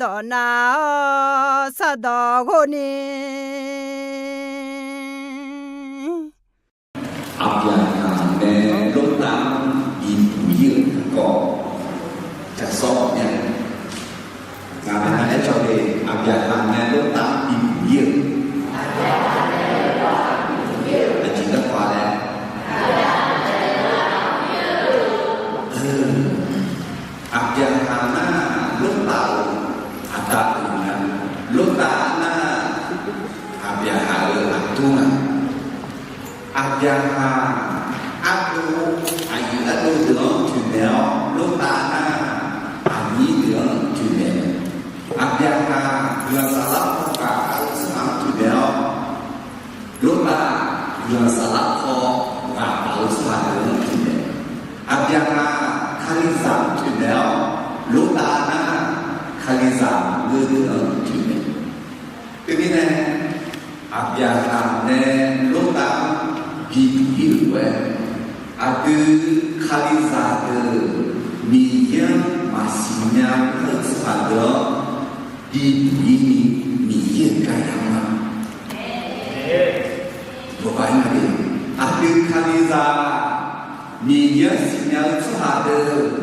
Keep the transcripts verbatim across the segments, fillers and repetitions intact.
dawq nav-awr sardawq ghov ni. Aqbyaqhaq nae Lortav-anr bibuq-ir-euq garkawv jaqsawr-awq mya. Ngaq-anr aercaw le, Aqbyaqhaq nae Lortav-anr bibuq-ir-euq aqjeq garkawv-a laer. Aqbyaqhaq nar Lortav-euq aqda pyeuf nga. Lortav nar Aqbyaqhaq-euq aqdur nga. Aqbyaqhaq ardov, aqyuif ardov deuq-anr toeqmaeq-awr, Lortav nar aqnyir deuq-anr toeqmaeq. Aqbyaqhaq guiqlanq saflar paw ghaq taf-eu tsawrhaq-anr toeqmaeq-awr, Lortav guiqlanq saflar paw ghaq taf-eu tsawrhaq deuq-anr toeqmaeq. Aqbyaqhaq Kalizaq-anr toeqmaeq-awr, Lortav nar Kalizaq ngeur deuq-anr toeqmaeq. Teumirnae, Aqbyaqhaq nae Lortav-anr bibuq-ir-euq lof-aer, aqdui Kalizaq deuq Miqyaer-anr maqsiq nya-eu tsawrhaq deuq-anr bibuq-ir ni Miqyaer-euq gar yamr-a. Aqdui Kalizaq Miqyaer-anr siqnya-eu tsawrhaq deuq,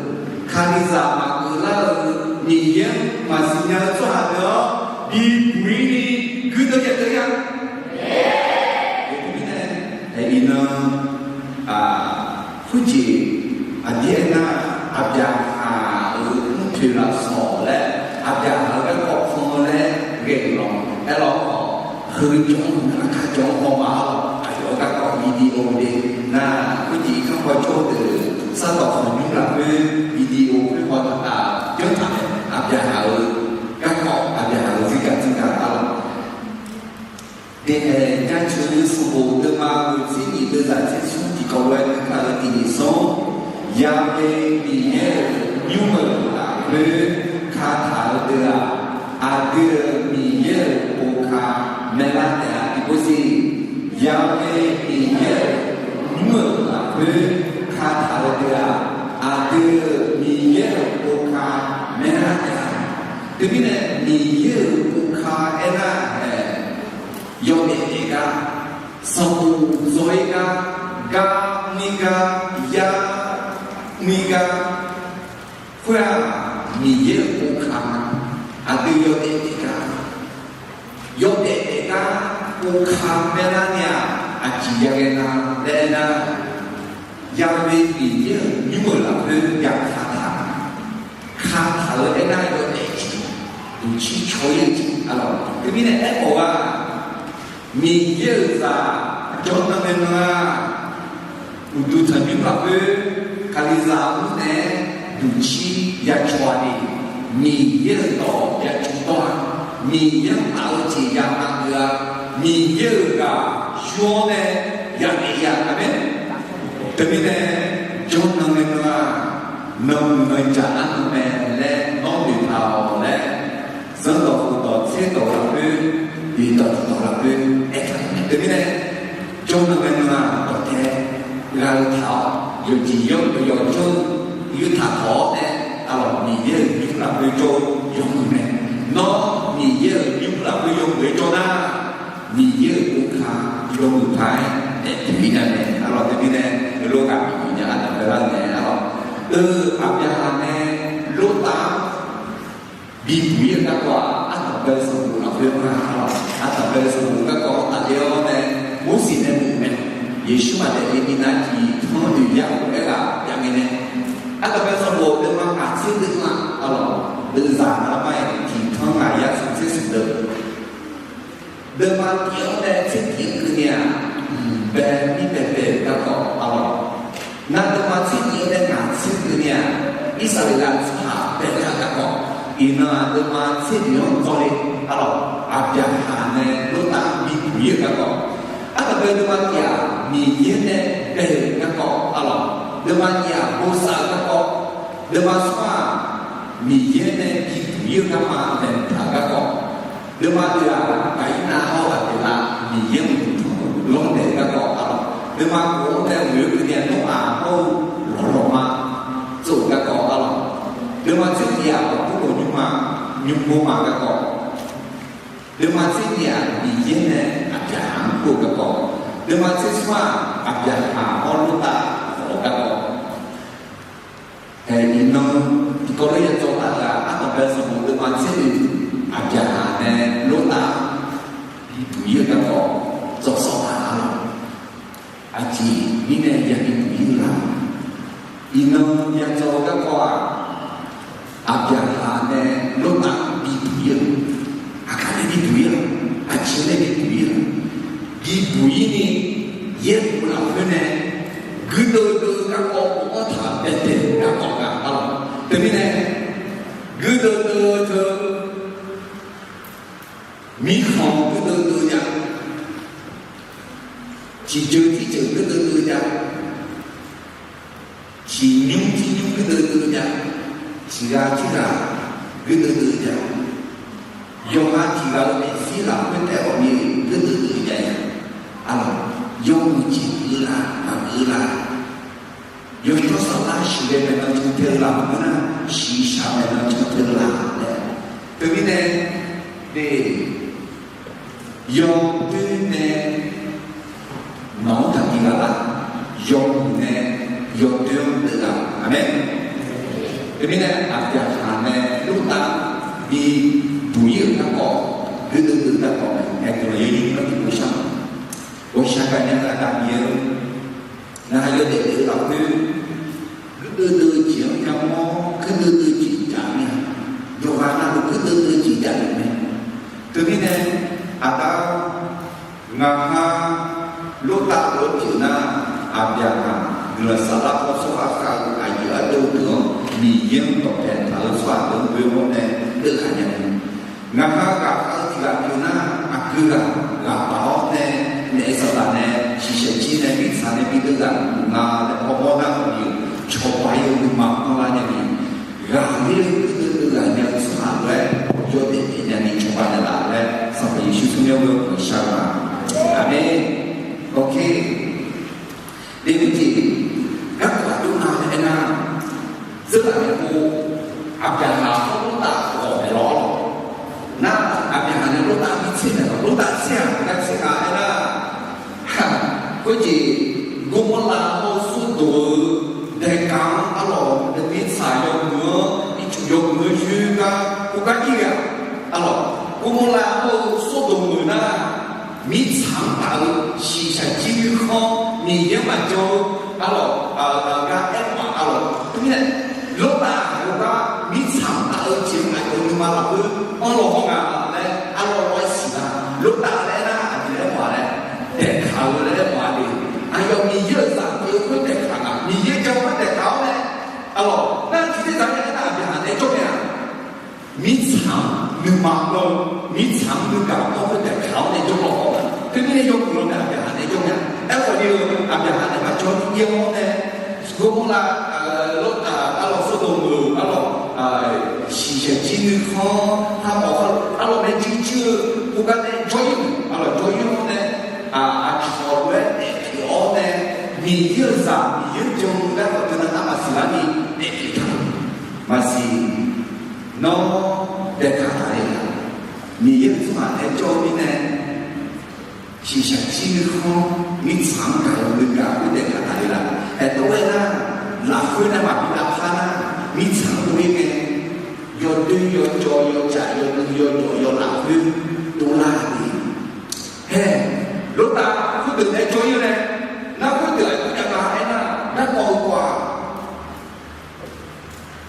Kalizaq maqgeuf lar-eu, Miqyaer-anr maqsiq nya-eu tsawrhaq deuq-anr bibuq-ir ni guirdeuv jaev deuv-ir-a. Teumirnae, iqnan khoerjeq aqdir aernar, Aqbyaqhaq-euq mrpoeq lafsawq laer, Aqbyaqhaq-euq garkawv pan laer ghae-euq lawq. Aerlawq-awr, heu jawr-anr nar kakar jawr-anr haw ma-awr, aqyawf-euq garkawv video le nar, khoerjeq irkanr paw jawr-eu deuq sardawq khanqnymr lafkhoer video khoer haw taq taq janr taq-aer, Aqbyaqhaq-euq garkawv, Aqbyaqhaq-euq zirgaq zirgaq-a lawq. Deuq-aer jaceuq-eu sanqbof deuvma ghoeq tser nyiq deuvzaq tser smr tiqkawv lof-aer nuikaq-eu tiq nyiq sanr, Ya'we Miqyaer-euq nymr-euq lafkhoer kataq-eu deuq-aq, aqdui-euq Miqyaer-euq boka maeqlar taef-a. Tiqpov siq, Ya'we Miqyaer-euq nymr-euq lafkhoer kataq-eu deuq-aq, aqdui-euq Miqyaer-euq boka maeqlar taef-a. Teumirnae Miqyaer-euq boka aernar-aer, yawdaef daef gar, sanqbof dzaw-ir gar, gar mr-ir gar, yar mr-ir gar, khoer-aq, Miqyaer-euq boka, aqdui yawdaef daef gar, yawdaef daef gar boka maeqlar ni-aq, aqjeq yaghae nga laer aernar, Ya'we Miqyaer-euq nymr-euq lafkhoer ya kataq, kataq-eu aernar yawdaef jeq, duqcir caw-ir-eu jeq-a lawq. Teumirnae aerkhawf-aq, Miqyaer-euq zaq jawrnan ngae nan-aq, uqduq tanqnymr lafkhoer Kalizaq mr nae duqcir ya caw-a ni, Miqyaer-euq dawq ya caw dawr-a, Miqyaer-anr taf-eu jeq ya maqdeuv-a, Miqyaer-euq ghaq yur-awr nae ya daef ya-a mae. Teumirnae jawrnan ngae nan-aq, nanqmuiq nanqjaq arnan mae laer nawr noeqtaq-awq laer, zanrdawq khofdawq tserdawq lafkhoer, iqdawq tiqdawq lafkhoer aertaq-euq mae. Teumirnae jawrnan ngae nan-aq, dawqtae ghaq-eu taq-awr, yawqjeq yawr-eu yawqjawr-eu yurtaq tawq-awr nae, aqlawq Miqyaer-euq nymr lafkhoer jawr-eu yawmuiq mae. Nawr Miqyaer-euq nymr lafkhoer yawmuiq-aer jawr nar, Miqyaer-euq boka yawmuiq paq-aer daefpyeuf-ir nya mae. Aqlawq teumirnae, heulof-aer ghaq bif nya ardanq baelar-eu mae. Aqlawq, eu, Aqbyaqhaq nae Lortav-anr bibuq-ir-eu garkawv-aq, ardanq bae-eu sanqbof lafkhoer ma. Aqlawq, ardanq bae-eu sanqbof garkawv tafler-awr nae, Morseq nae bof-eu mae. Yeqsur maqdaef ni minav tiqtanq noeq yar-eu aerghaq ya ngae nae, ardanq bae-eu sanqbof deuvma ngaq tser deuvma, aqlawq, deuvzaq navmar-aer tiqtanq ngaq yar smq tser smq deuv. Deuvma tiq-anr nae tser tiq-anr keuvni-aq, mq bae mir baebae-euq garkawv, aqlawq. Nar deuvma tser tiq-anr nae ngaq tser keuvni-aq, Irsaqleqlav tsawrhaq bae-eu garkawv. Iqnan-aq, deuvma tser tiq-anr dzawrle, aqlawq, Aqbyaqhaq nae Lortav-anr bibuq-ir-euq garkawv. Ardanq bae deuvma tiq-aq, Miqyaer nae bae-euq garkawv, aqlawq. Deuvma nyiq-aq, bosav-eu garkawv. Deuvma smr-aq, Miqyaer nae bibuq-ir-eu garma maeqtaq-eu garkawv. Deuvma oeq-aq, Gaqirnav hawr-eu Aqbeqlav Miqyaer-anr uqduq tanq-eu lanrdaeq-eu garkawv, aqlawq. Deuvma khof-anr nae ghoe-eu keuvni-aq, Noraq hawr-eu lawqlawqma tsov-euq garkawv, aqlawq. Deuvma tser tiq-aq, aqbur lawq nymrma nymr mawrma garkawv, deuvma tser nyiq-aq, Miqyaer nae Aqbyaqhaq-anr kur-eu garkawv, deuvma tser smr-aq, Aqbyaqhaq-awr Lortav khawf-eu garkawv, hae iqnan tiqkawv lof-aer ya dzaw taf-eu-aq, ardanqbae sanqbof deuvma tser oeq, Aqbyaqhaq nae Lortav bibuq ir-eu garkawv dzaw sawq taq-a lawq. Aqjeq mirnae ya bibuq ir-eu la? Iqnan ya dzaw-eu garkawv-aq, Aqbyaqhaq nae Lortav bibuq ir-eu, aqkar nae bibuq ir-a, aqjeq nae bibuq ir-a, bibuq ir ni, yaerbof lafkhoer nae guirdeuv deuv-eu garkawv bofanr taq-euq baedae garkawv gar-a lawq. Teumirnae guirdeuv deuv-eu teu, mirkhanq guirdeuv deuv-eu jav, tiqjeuq tirjeuq guirdeuv deuv-eu jav, tiqnymr tirnymr guirdeuv deuv-eu jav, tiqghaq tirghaq guirdeuv deuv-eu jav, yawqha tiqghaq-eu maeqshi lafkhoer taef-aer ghawqmya guirdeuv deuv-eu jav-a. Arlawq, yawmuiq jeq geuf-eu la, maqgeuf-eu la? Yawshawr saflar shiqghae maeqnan can tae-eu la, maqngeur nar shiqshaq maeqnan can tae-eu la laer. Teumirnae, de, yawdoer nae nawq-anr taqbi ghaq lar, yawmuiq nae yawdoer-anr deuv ghaq. Aqmeq. Teumirnae Aqbyaqhaq nae Lortav bibuq ir-euq garkawv, guirdeuv deuv-eu garkawv mae. Aerkhawf, yawnyir nar tiqpov shar-a, ghawqshaq gaqnya-eu aqda Miqyaer-or, ngaq yawdaef daef-eu lafkhoer guirdeuv deuv-eu jeq-anr yamawr, guirdeuv deuv-eu jeq jav mir-a. Yawqghaq navluf guirdeuv deuv-eu jeq jav-euq mae. Teumirnae, aqda-or, ngaq ha Lortav-euq pyeuf nar, Aqbyaqhaq guiqlanq saflar paw tsawrhaq khav-eu aqyuif ardeuv deuq-anr Miqyaer-anr dawqpae taq-eu tsawrhaq deuq-anr ghoe-awr nae deuvghaq nya-eu. Ngaq ha ghaqkhav-eu tiq ghaq pyeuf nar, aqgeu ghaq ghaq paf-awr nae naef saqdaq nae shiqshaq jir nae mirtsaq nae bi deuv ghaq nga laer pawmawr nar khawf-ni, cawba ir-eu nuima anrlar nya ni, ghaqler-eu guirdeuv deuv ghaq nya-eu tsawrhaq lof-aer yawdaef daef nya ni cawba naeqlaf laer Sanqpaq Yeqsur tsawrmyanr ghoe-awr guiqlanq shar-eu ma. Aqmeq. Awq, de, mr jeq garkawv aqjox nga laer aernar, dzeurlaf nae pov, Aqbyaqhaq-anr Lortav ghawq maeqlawr-awr lawq. Nar, Aqbyaqhaq nae Lortav bi tser maeqlawr, Lortav tser-aq, gar tser nga aernar, khoerjeq Gormorlav hawr-eu Sordoq-eu daeqkaq-anr arlawq, mirtsaq yawmuiq-anr, ircuf yawmuiq-anr yoer gar, khoergar ir ghae-aq, arlawq, Gormorlav hawr-eu Sordoq meuq nar, mirtsaq-anr taf-eu shiqshaq jir nuikhanr, Miqyaer-anr maqjan-eu, arlawq, gar aermawf-a arlawq. Teumirnae, Lortav heugar mirtsaq-anr taf-eu jeq-anr aqyawf nuima lafkhoer anrlaw hawr nga laer arlawr-aer siqlar. Lortav laer aernar aqjeq laer aermawf-a laer, daeqkaq-eu laer aermawf-a de. Aqyawf Miqyaer-euq zaq pyeuf-eu khoer daeqkaq nga, Miqyaer jan-eu khoer daeqkaq-awr nae, arlawq, nar tiqdzer zaq nae aernar Aqbyaqhaq nae jawr mae-aq, mirtsaq-anr nuima lawr-eu, mirtsaq-anr nuigaq-awr khoer daeqkaq-awr nae jawrlawr-awq. Teumirnae yawmuiq-anr nae Aqbyaqhaq nae jawr mae-aq. Aerkhawf ni-eu Aqbyaqhaq nae maqjawr-a, ir-awr nae Gormorlav, Lortav, arlawq, Sordoq meuq, arlawq, shiqshaq jir nuikhanr, arlawq, arlawq, maeqjir jir-eu khoergar nae jawr-ir-euq, arlawq, jawr-ir-awr nae, aqcawq lof-aer daefpyeuf-awr nae, Miqyaer-euq zaq Miqyaer-anr jan-eu gar khawf teunav nar maqsiq lar ni daefpyeuf taq-euq maqsiq. Nawr daeqkaq taq le-aq, Miqyaer-euq tsawrhaq nae jawr-eu mirnae, shiqshaq jir nuikhanr, mirtsaq-anr gaq-eu nuigaq khoer daeqkaq taq le-aq, aertawv-aer nar, lafkhoer nae maqbi lavpar nar, mirtsaq khoer ngae, yawdoer yawcawv yawcaf yawdui yawjawf yawlaf khoer dovlar-a de. Hae, Lortav khoerdeuq nae jawr-ir nae, nar khoerdeuq aqjox jav nga aernar, garkawv-eu kawv-aq,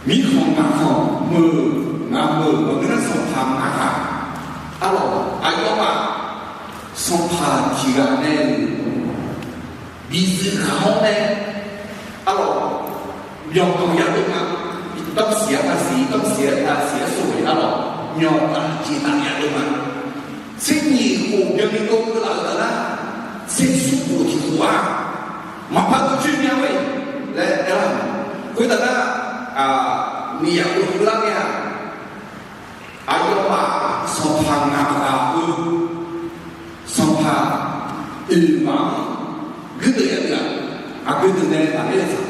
mirkhanq ngaqkhanq meuq ngaq meuq maqngeur nar sanqpaq ngaq ghaq, arlawq, aqyawfmaf sanqpaq tiq ghaq nae-euq bidzuif ghaq-awr nae, arlawq, myawqganq yadov nga. Damrsiq-aer tavsiq, damrsiq-aer tavsiq-aer sov-eu arlawq, myawqganq jeqnaf yadov nga. Tser nyiq khof byanni dov keuvlaf-euq taf nar, tser smr khof tiq khof-aq, maqpar dov coer mya-a laer aerlar-euq. Khoertaf nar, miqyaq dov keuvlar ngae-aq, aqyawfmaf sanqpaq ngaq ghaq-eu, sanqpaq oeq ghaq-anr guirdeuv yadeuv-aq, aqgeu deuq nae lafler-eu tsaq.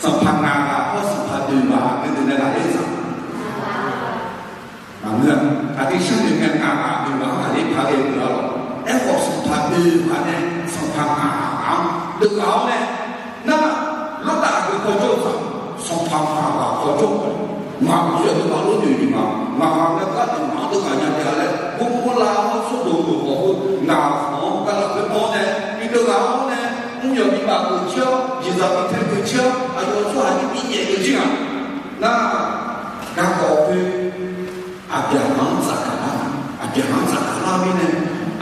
Sanqpaq ngaq ghaq hawr sanqpaq oeq ghaq aqgeu deuq nae lafler-eu tsaq. Aqdui sharnoeq ngae, ngaq ghaq deuq ghaq-anr ghaqler paq ghae-eu deuq-a lawq. Aerkhawf, sanqpaq deuq ghaq nae sanqpaq ngaq ghaq-anr deuv ghaq-awr nae, nar, Lortaf aqgeu kawjawr-eu sanqpaq ngaq ghaq kawjawr-eu, ngaq-euq yawdeuq ghaq lor noeq ni ma, ngaq ghaq nae gar deuq ngaq-anr deuv ghaq nya taef-a laer, Gorgorlav-anr Sawrdoq dawq khawf-eu ngaq khanq-anr gar lafkhoer mawr nae bideuv ghaq-awr nae, mr yawq bibaf geuf jir-awr, jeqzaq bi tae geuf jir-awr, aqyawf-euq tsawrhaq jir bi nyaef geuf jir-aq. Nar, garkawv khoer Aqbyaqhaq-anr tsafgaq lar, Aqbyaqhaq-anr tsafgaq lar mirnae,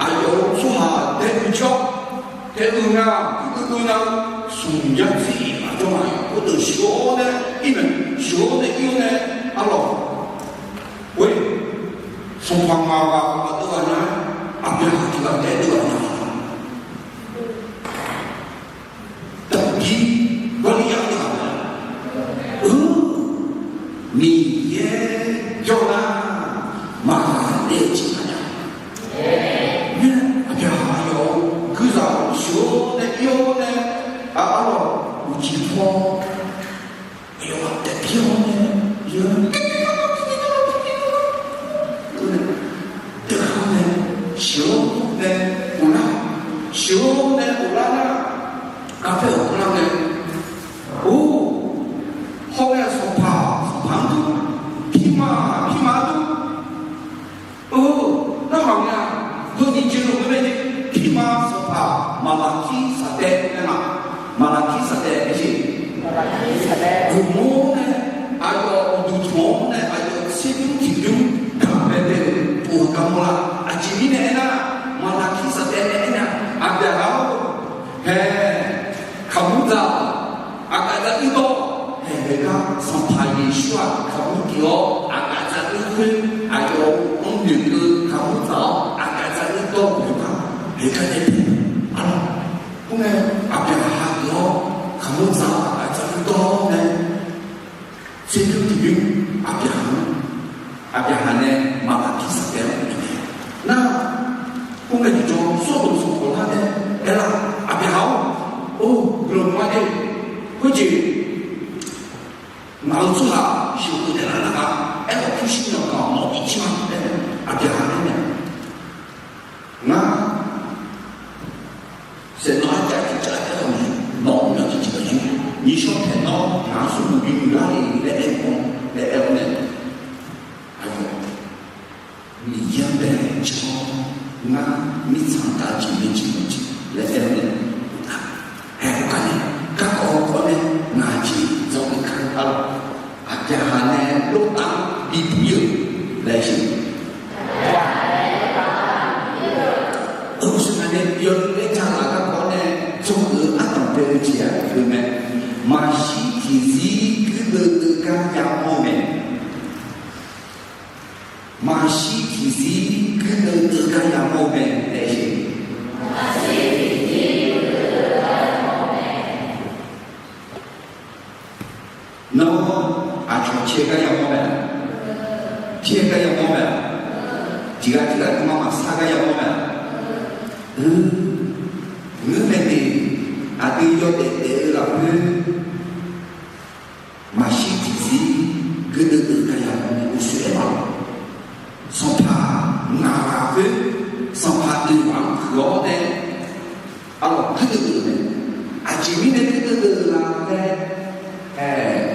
aqyawf-euq tsawrhaq dae geuf jir-awr, tae-eu nar, uqduq dov nar, smq yar tsir aqjawr ma, khoerdeuq sheuq-awr nae ir mae, sheuq-awr nae ir-awr nae, arlawq, oe, sanqpaq ngaq ghaq maqdeuv ghaq nya-aer, Aqbyaqhaq tiq ghaq taef-aer deuv ghaq nya-a. Daqbir Gawrliryar-anr deuv ghaq mae. Miqyaer jawr nar, maqghaq nae-eu jeq maqnya. Nae, Aqbyaqhaq aqyawf-euq guirzaq sheuq-awr nae ir-awr nae, arlawq, uqcif paw aqyawf-anr taef pir-awr nae, deuv-awr nae, sheuq-awr nae ghoflar, sheuq-awr nae ghoflar nar, aqpaer ghoflar nae, or, hawr nae sanqpaq, sanqpaq-anr dur, pirma, pirma-anr dur. Or, narhaq nga, heunyiq jeq lof-aer mae jeq, pirma sanqpaq Maqlaqkir Saqdaev nae ma, Maqlaqkir Saqdaev aerjeq, guiqlanq-awr nae, aqyawf uqduq tanq-awr nae aqyawf tserbymr tiqbymr gaq bae bae-euq pov-eu garmawr la. Aqjeq mirnae aernar, Maqlaqkir Saqdaev nae aernar, Aqbyaqhaq-or, hae, kaqmur dzaq-awq, aqgaf dzaq uir dawr-awq, hae, hae gar Sanqpaq Yeqsur-aq kaqmur pyeuf-awr aqgaf dzaq uir khoer, aqyawf-anr noeqkeuv kaqmur dzaq-awr aqgaf dzaq uir dawr-eu pyeuf gar, hae gar nae pyeuf-a lawq. Khoerngae, Aqbyaqhaq geuf-awr kaqmur dzaq-awr aqgaf dzaq uir dawr nae, tserbymr tiqbymr Aqbyaqhaq-anr, Aqbyaqhaq nae Maqlaqkir Saqdaev-anr aer-eu mae. Nar, khoerngae tiqjawr Sawrdoq sanqbof lar nae aer-lar, Aqbyaqhaq-or, or, guiqlanq ma de, khoerjeq ngaq-euq tsawrhaq sheuqkhof taef lar nar-aq, aerkhawf pyurshuir nya-awq, nawq bi jir ma laer, Aqbyaqhaq aer-eu mae. Ngar saeqnawv arcav tiqcav taef-aer khawf ni, nawq-anr maqjeq tiqjeq-a yur, nishawr taeqnawr ngaq-anr smrmuiq bi muiqlar le laer aer-eu, laer aer-awr nae, aqyawf, Miqyaer-anr bae-aer jawr-awr, ngar mirtsaq-anr taf jeq maeq jeq mawf jeq laer aer-awr nae, hae, gar nae, garkawv kawv nae ngaq jeq dzawr-eu ka-a lawq. Aqbyaqhaq nae Lortaf-anr bipir-euq laer siq. Uqshoe nae yawdui laer ja laf garkawv nae dzawr-eu ardanq bae-eu jeq-aq, aqgeu mae. Maqshir tiqzir guirdeuv deuv gar yamawr-eu mae. Maqshir tiqzir guirdeuv deuv gar yamawr-eu mae laer siq. Nawr, aqcawq caer gar yamawr mae-a? Caer gar yamawr mae-a? Tiqghaq tiqghaq nuima maqsar gar yamawr mae-a? Ngeur mae de, aqdui yawdaef daef-eu lafkhoer maqshir tiqzir guirdeuv deuv gar yamawr mae, uqshoe aer ma. Sanqpaq ngaq lafkhoer, sanqpaq deuq ghaq-anr huiq-awr nae, arlawq guirdeuv deuv mae. Aqjeq mirnae guirdeuv deuv la laer,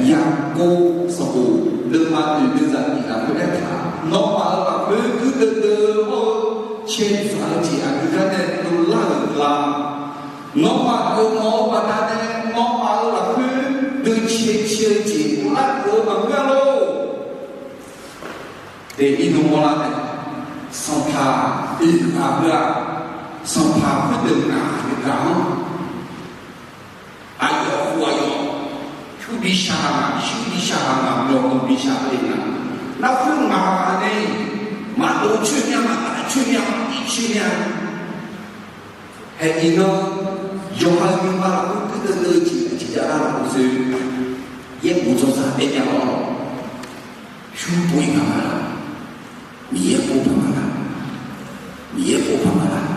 Yaqkov sanqbof deuvma deuq deuvzaq nyiq lafkhoer aertaq, nawmaf-euq lafkhoer guirdeuv deuv hawr-eu caedzaq-eu jeq aqgeu gar nae dovlar-euq la. Nawmaf geufmawf-eu baqdanae nawmaf-euq lafkhoer deuv cae cae-eu jeq dovlar-euq maqngeur-a lor. Daefzir nawmawr lar nae, sanqpaq oeq ghaq heu-aq, sanqpaq khoerdeuq ngaq-euq ghaq-anr, aqyawf khof aqyawf, pyur bi shaq-aq ngaq, shir bi shaq-aq ngaq, myawqganq bi shaq-eu le ngaq, lafkhoer ngaq-aq nae, maqdov coer mya, maqtaf coer mya, maqtif coer mya. Haeq iqnan, yawqha-euq nuima lafkhoer guirdeuv deuv-eu jeq aqjeq jav lar lafkhoer sher, yaerbof dzawzaq daef mya lawr. Pyur pov-ir paq ma laq, Miqyaer pov paq ma laq, Miqyaer pov paq ma laq,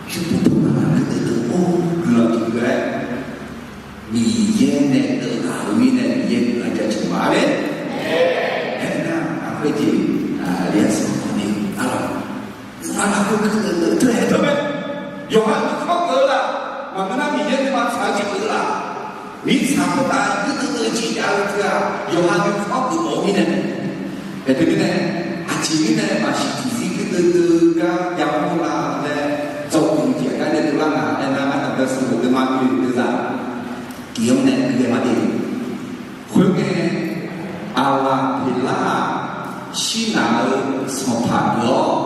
pyur pov paq ma laq, guirdeuv deuv-or, guiqlanq tiqdeuv-aer, Miqyaer nae deuv ghaq-euq mirnae Miqyaer guiqlanq jaceuq ma laer. Aernar, aqkhoer jeq, aqli-anr sanq Aqlaf keuv keuv deuv deuv teu-aer teu mae. Yawqha nuikhanr geuf-eu laf, maqngeur nar Miqyaer nuima tsaq-eu jeq geuf-eu laf. Mirtsaq khoertav guirdeuv deuv-eu jeq jav-eu teu-aq, yawqha nuikhanr geuf mawf-eu mirnae. Aerteu mirnae, aqjeq mirnae maqsiq tiqzir guirdeuv deuv gar yamawr la laer, dzawgeuf jeq gar nae dovlar nga aernar, ardanqbae sanqbof deuv ma dui deuv zaq, iq-anr nae dui ghae ma de. Khoerngae, Aqlaqpeqlar-aq, shirnav-eu sanqpaq geuf-awr,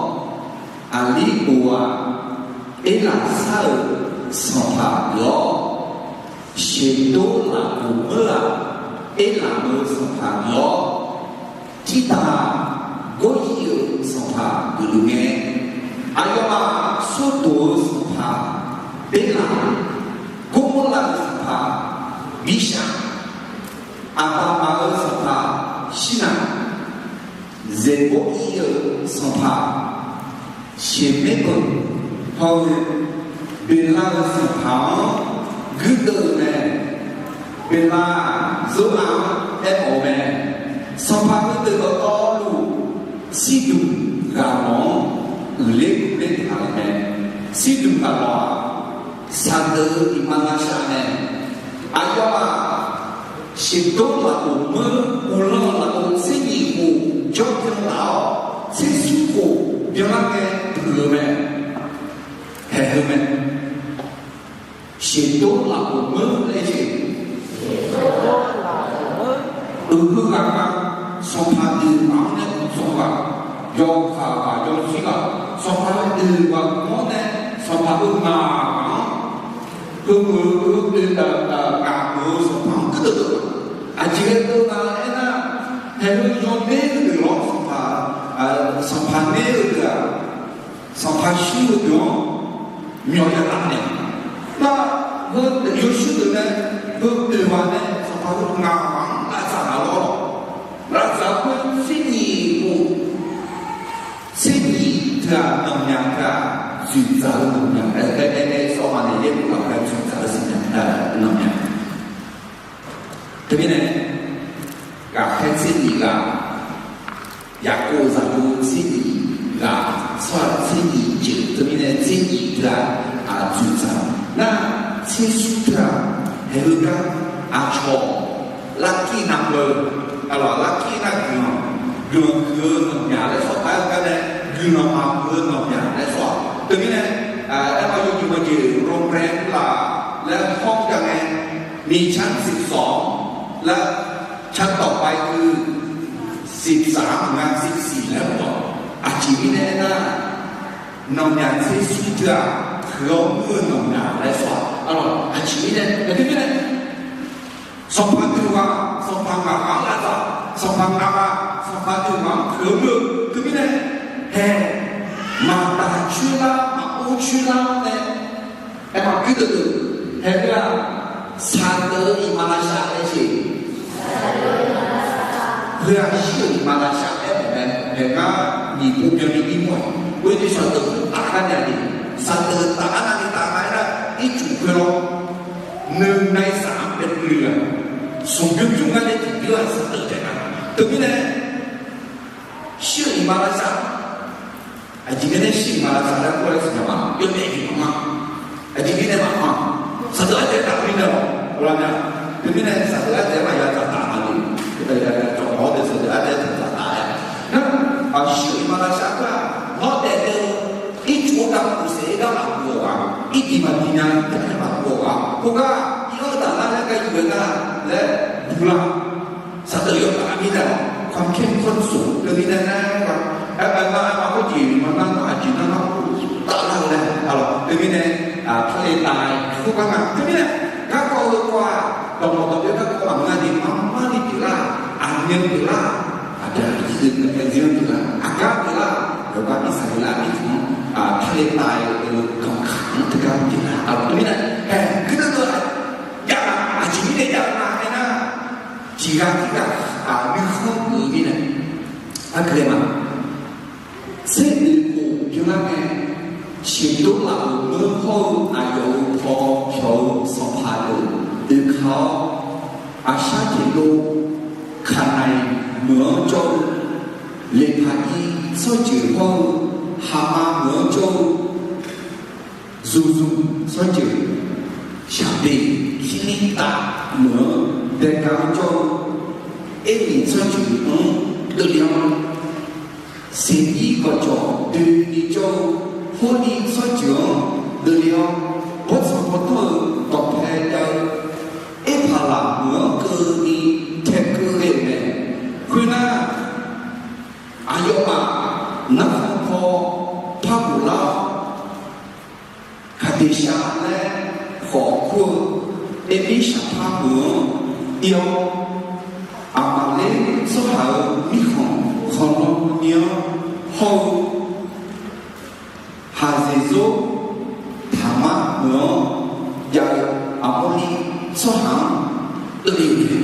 Aqlirbof-aq, Erlaqsar-euq sanqpaq geuf-awr, Sheqdor lafkhof meur-aq, Erlaf-euq sanqpaq geuf-awr, Tirtaq-aq, Gawryir-euq sanqpaq geuf-eu ngae, aqyawfmaf Sordoq-euq sanqpaq Berlaq, Gormorlav-euq sanqpaq Birsaq, Aqbaqmaq-euq sanqpaq Shirnav, Zeqborir-euq sanqpaq Sheqmaerbanq hawr-eu Beqlav-euq sanqpaq-anr guirdeuv-eu mae. Beqlav-aq, Zora-anr aermawf-eu mae. Sanqpaq heudeuq dawqtawvluf, Sirdmq ghaqlawq-anr uiqler uiqler taq-euq mae. Sirdmq ghaqlawq-aq, shaqdeuq-eu iqmalavshav mae. Aqyawfmaf Sheqdor lafkhof meur uvlanr-eu lafov tser nyiq khof jawr byan taf-awr, tser smr khof byanlar ngae puiq-eu mae. Haeq heu mae. Sheqdor lafkhof meur laer jeq, uiqheu ghaq ghaq, sanqpaq deuq ghaq-anr nae uqdzan ghaq, yawkaq ghaq yawzir ghaq, sanqpaq deuq ghaq-anr nae, sanqpaq heu ngaq ghaq-anr, heumeuq-eu heu oe ngaq meuq-eu sanqpaq-anr guirdeuv deuv-eu. Aqjeq ghae deuv nga aernar, haeq heu yawner-eu deuq lawr sanqpaq, sanqpaq ner-eu deuq-aq, sanqpaq shir-eu deuq-anr myawq ya laf nae, nar, heu yawshuir deuq nae, heu oeq ghaq nae sanqpaq heu ngaq ghaq-anr lavdzaq ghaq lawr, lavdzaq khoer tser nyiq khof, tser nyiq teu-aq, nanqmyaq teu-aq, dzoeqdzaq-eu nanqmyaq, aer aer aer sawr ma nae yaerbof lafkhoer dzoeqdzaq-eu siqnya, nanqmyaq. Teumirnae, ghaqkhaer tser nyiq ghaq, Yaqkov zaqyo tser nyiq ghaq, tsawrhaq tser nyiq jeuq teumirnae tser nyiq teu-aq, aqdzoeqdzaq nar, tser smr teu-aq, haeq heu gar aqcawq larkir navluf-eu, aqlawq larkir nar guiqlanq, guiqlanq huiq-eu nanqmyaq laer sawr-eu gar nae, guiqlanq maqhuiq-eu nanqmyaq laer sawr-aq. Teumirnae, aerma yawjeq maqjeq โรงแรม laf-laer hawr-eu gar nae, มีชั้นสิบสอง laer ชั้นต่อไปคือ สิบสาม เหมือนกัน สิบสี่ laer mawf-awq. Aqjeq mirnae aernar, nanqmyaq tser smr teu-aq, huiq-awr mr-eu nanqmyaq laer sawr-aq. Aqlawq aqjeq mirnae, aqjeq mirnae, sanqpaq deuq ghaq, sanqpaq ngaq ghaq-anr lavdzaq, sanqpaq ngaq ghaq, sanqpaq deuq ghaq-anr huiq-awr mr-eu teumirnae, haeq, maqdaq coer lar maqor coer lar nae, aerma guirdeuv deuq, haeq heu-aq, shaqdeuq-eu iqmalavshav laer jeq, heu-aq shir-euq iqmalavshav aer-euq mae. Haeq gar nyiq pov byanni ir mawr-aq, khoerni shaqdeuq taf gar nae-aq, shaqdeuq taf gar navni taf nga aernar, ircuf khoerlawr, หนึ่งในสาม เป็นเกลือ smq bymr bymr gar nae tiqbymr-aq shaqdeuq taef nga. Teumirnae, shir-euq iqmalavshav, aqjeq mirnae shir-euq iqmalavshav laer kur-aer siqnya ma, yawdaef jeq maqma. Aqjeq mirnae maqma, shaqdeuq ardaef taf mirnae-awq, ghawqmya. Teumirnae shaqdeuq ardaef maqya dzaqtaf ma le. Cawq-awr deuq shaqdeuq ardaef dzaqtaf-aer, nar, shir-euq iqmalavshav khoer-aq, lawrdaef daef-eu ircuf-eu gar uqsaef-aer gar maqguv-awq ghaq, irdiq maqdiq nya-aer maqguv-awq ghaq, khoergar iqlanr daqlar laer gar yuf-aer nar laer guv lar. Shaqdeuq yawtaf-aer mirnae-awq, ความเข้มข้นสูง teumirnae nar, aer, aer, aer, aer, khoerjeq maqnar nar aqjeq nar nar, taflar-eu laer, aqlawq teumirnae, ทะเลทราย khoergar nga teumirnae, garkawv heu kawv-aq, dawqmawq dawqbyaer garkawv maqngeur-a jeq, marmarni pyeuflar, aqmyan pyeuflar, aqbyaqzir pyeuflar, aqgar pyeuflar, yawqgar Irsaqleqlav mirkhanq-anr, ทะเลทราย heu ganqkaq-anr teugar pyeuflar, aqlawq teumirnae, haeq guirdeuv deuv-a, jav-a, aqjeq mirnae jav-eu nga aernar, tiqghaq tirghaq nuikhanr geuf-eu mirnae, aqgeu-aer ma. Tser oeq khof byanlar ngae, Shiqdorlaf-euq meur hawr-eu aqyawf-euq paw pyawq-eu sanqpaq deuq oekaq-awr, Aqshar teqlov Kaqnaiq meuq-anr jawr-eu Leqpaqir tsawrjeuq hawr-eu Haqma meuq-anr jawr-eu, Zuqzmq tsawrjeuq, shaqbeq, kirlirtav meuq-anr daega-anr jawr-eu, Ermiq tsawrjeuq-anr deuvle-awr, Seqir gawqjawq doeni jawr-eu, Hawrni tsawrjeuq-anr deuvle-awr, bawrtsanq bawrtanr-eu dawqpae jav-eu, Erpaqlaq meuq-anr keuvni taeqkeuv ghae-euq mae. Khoernar, aqyawfmaf narkhan paw par bof lar-awr, Kaqdeqshaq laer khawf kur-eu Ermirshaqpar meuq-anr ir-awr, Aqmaqler tsawrhaq-euq mirkhanq khanqlan ni-anr hawr-eu, Haqzeqzor Taqmar meuq-anr jav-eu Aqmorni tsawrhaq-anr deuvle-euq mae.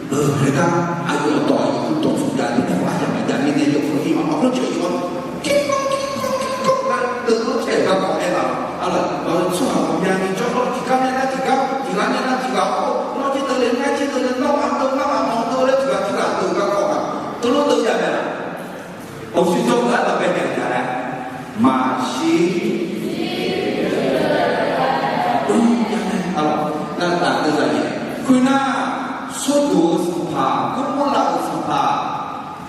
Heugar aqyawf dawq aqyawf-anr dawqtsuif jav-eu taef-aer aqyawf maqjav mirnae yawkawr ir-awr, aqkawr ceuq-awr, kirkawr kirkawr kirkawr gar deuvlanr taef-aer garkawv aer-aq, arlawq, tsawrhaq ghawqmyani jawrlawr tiqgar nae nar tiqgar, tiqghaq nae nar tiqghaq-awr, nawr jir deuvle nar jir deuvle, nawr ghaq deuv nar ghaq deuv laer tiqghaq tiqghaq deuv garkawv-aq, teulof deuv jav mae-aq. Awqshuir jawr-eu gar dawqpae jav-a laer, maqshir, arlawq, navtaf deuvzaq-iq. Khoernar, Sawrdoq-euq sanqpaq, Gawrmawrlav-euq sanqpaq,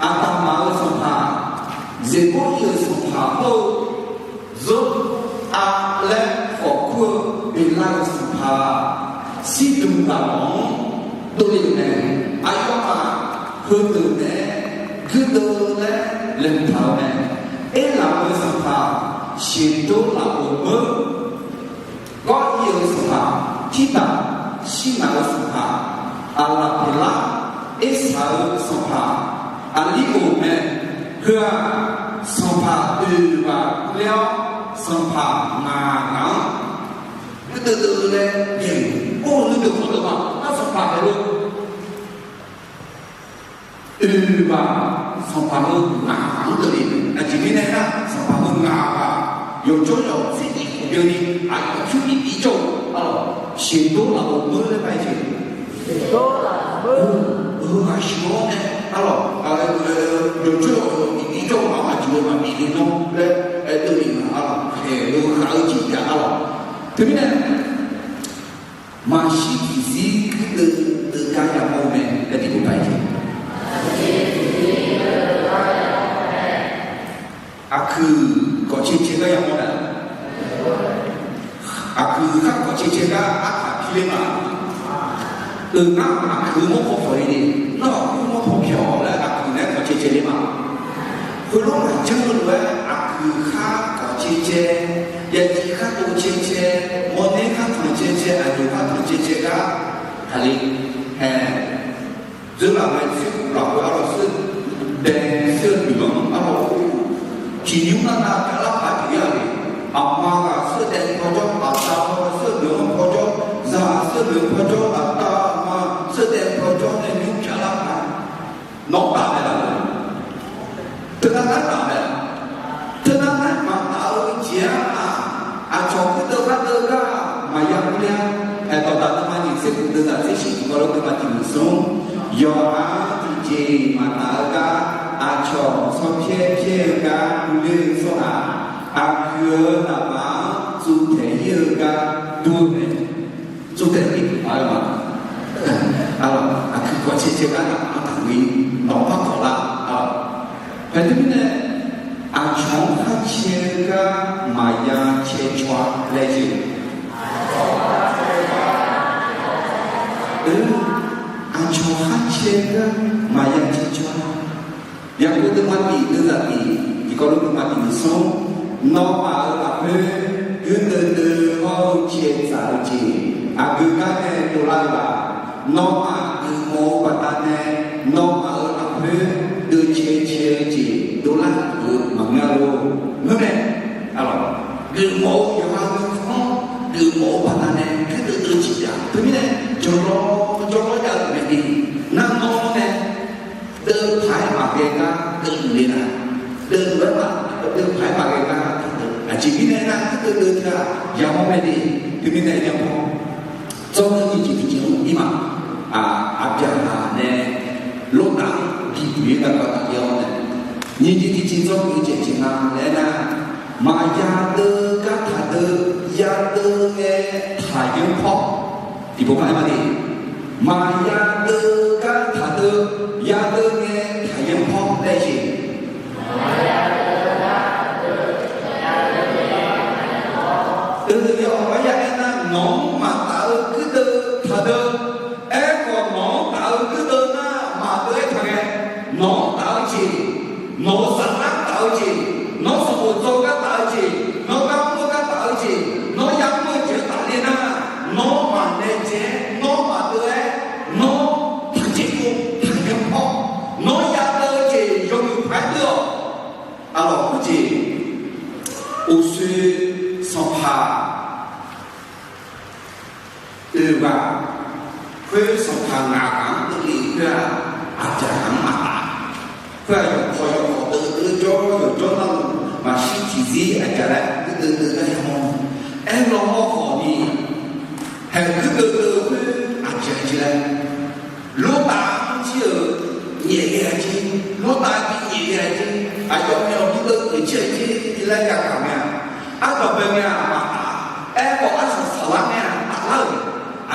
Aqdaqmaq-euq sanqpaq, Zeqbawr ir-euq sanqpaq hawr-eu, Zor-a laer khawf kur-eu Beqlav-euq sanqpaq, Sirdmq ghaq lawq-anr dovle-euq mae. Aqyawfmaf heudeuq nae guirdeuv laer laeqhmq taq-euq mae. Erlaf-euq sanqpaq, Siqdor lafov meur, Gawr ir-euq sanqpaq, Tirtaf, Sirnaq-euq sanqpaq, Aqlaqpeqlar, Ersaq-euq sanqpaq, Aqlirghof mae. Heu-aq, sanqpaq oeq ghaq ler-awr, sanqpaq ngaq ghaq-anr guirdeuv deuv laer, or, heudeuq khawf deuq ma, nar sanqpaq haeq lo oeq ghaq, sanqpaq heu ngaq ghaq-anr deuv le. Aqjeq mirnae aernar, sanqpaq heu ngaq ghaq yawqjawr yawq tser tiq khawf byanni, aqyawf pyur ni bi jawr-eu, arlawq, Siqdor lafov meur laer bar-aer jeq, heu ghaq sheuq-awr nae, arlawq, yawqjawr yawq ni bi jawr-eu maq-anr aqjeq-eu maqbi le nawr laer aer deuv le-euq, arlawq, khaeq-eu khav-eu jeq jav, arlawq. Teumirnae, maqshir tiqzir guirdeuv deuv gar yamawr-eu mae laer tiqpov bar-aer jeq. Aqkuiq kawqcae cae gar yamawr nae, aqkuiq khar kawqcae cae gar artaq pi ler ma. Euq ngar aqkuiq mawrpaw pawq-ir ni, nawr aqkuiq mawrpaw pyawq laer aqkuiq nae kawqcae cae ler ma. Khoerlof-aer maqjanr-eu lof-aer aqkuiq khar kawqcae cae, yaciv khar tov cae cae, mawrner khar tanq cae cae, aqyawf khar tanq cae cae gar taqle. Hae, dzeurlaf mae tser lafkhoer arlawq seur dae seur noeq-anr arlawq, tiqnymr nar nav pyav lar paq tiq yar le. Aqma ghaq seur dae paw jawr, aqda paw seur noeq-anr paw jawr, zaq seur noeq paw jawr, aqda aqma seur dae paw jawr nae nymr pyav lar paq. Nawr taf mae laf-eu, teunar nar taf mae. Teunar nar maqtaf-eu jeq-aq, aqcawq guirdeuv khar deuv gar maqya ur ler-a. Aer, dawqdaq teuma nyiq tser khof deuv zaq tser shif tiqkawv lof teuma tiq muiq smr, yawqha tiqjeq maqtaf-eu gar, aqcawq tsawrpyaer pyaer-eu gar ur ler-eu tsawrhaq, aqkuiq-euq naqbaf-anr tsuvtaeq ir-eu gar dur-eu mae. Tsovtaev-eu pyeuf pyeuf paq-aer ma. Arlawq, aqkuiq kawqcae cae gar naqbaf-anr taqghoe, nawq-anr par kawq lar. Arlawq, haeq teumirnae, aqcawq-anr khar cae-eu gar maqya cae caw-a laer jeq. Aqcawq khar cae-eu gar maqya cae caw-a. Yaqkov teuma tiq deuv zaq tiq, tiqkawv lof teuma tiq muiq smr, nawmaf-euq lafkhoer guirdeuv deuv hawr-eu caevdzaq-eu jeq aqgeu gar nae dovlar-eu laf. Nawmaf geufmawf-eu baqdanae, nawmaf-euq lafkhoer deuv cae cae-eu jeq dovlar-euq maqngeur lor. Ngeur mae. Arlawq, geufmawf-eu yawqha nuikhanr geufmawf-eu baqdanae guirdeuv deuv-eu jeq jav. Teumirnae, jawrlawr jawrlawr jav-eu mae de. Nar nawr nae deuvpaq-aer maqghae gar deuv le nar, deuvpaq-aer maqghae gar, aqjeq mirnae nar guirdeuv deuv teu-aq yamawr mae de. Teumirnae yamawr, dzawrgui nyiq jeq tiqjeq-anr ir ma. Aqbyaqhaq nae Lordav-anr bi buq-ir garkawv tafler-awr nae, nyiq jeq tiqjeq dzawrgui jeq jeq nga laer nar, Maqya deuv gar taqdeuv, ya deuv ngae taqyanr pawr. Tiqpov par aer ma de. Maqya deuv gar taqdeuv, ya deuv ngae taqyanr pawr laer jeq. Deuv deuv ya-awr, ya aer nar, nawq-anr maqtaf-eu guirdeuv taqdeuv. Aerkhawf, nawq-anr taf-eu guirdeuv nar, maqdeuv-aer taq ngae, nawq-anr taf-eu jeq, nawq-euq saflar taf-eu jeq, nawr sanqbof dzawr gar taf-eu jeq, nawr gar mr-eu gar taf-eu jeq, nawr yamr-eu jeq-anr tafle nar, nawr maqnaeq dzae-aer, nawr maqdeuv-aer, nawr taqcaev kov taqyanr pawr, nawr ya deuv-eu jeq yawmuiq paq-aer deuv-awq. Arlawq, khoerjeq uqshoe sanqpaq oeq ghaq, khoer sanqpaq ngaq ghaq-anr keuvle khoer-aq, aqdzaq ghaq-anr maqtaf. Khoer-aq, yawqkawq yawqkawq deuv deuv jawr yawqjawr navluf maqshir tiqzir aqdzaq laer guirdeuv deuv gar yamawr. Aerlawr hawrkhawf ni, haeq guirdeuv deuv-eu khoer aqjeq jeq laer, Lortav-anr jir-euq nyaef ghae-a jir, Lortav bi nyaef ghae-a jir, aqyawf myawq bi deuv geuf jir-a jir laer yagaq ngae-aq, ardanq bae ngae-aq maqtaf. Aerkhawf, arsaq saqlar ngae-aq taflar-euq,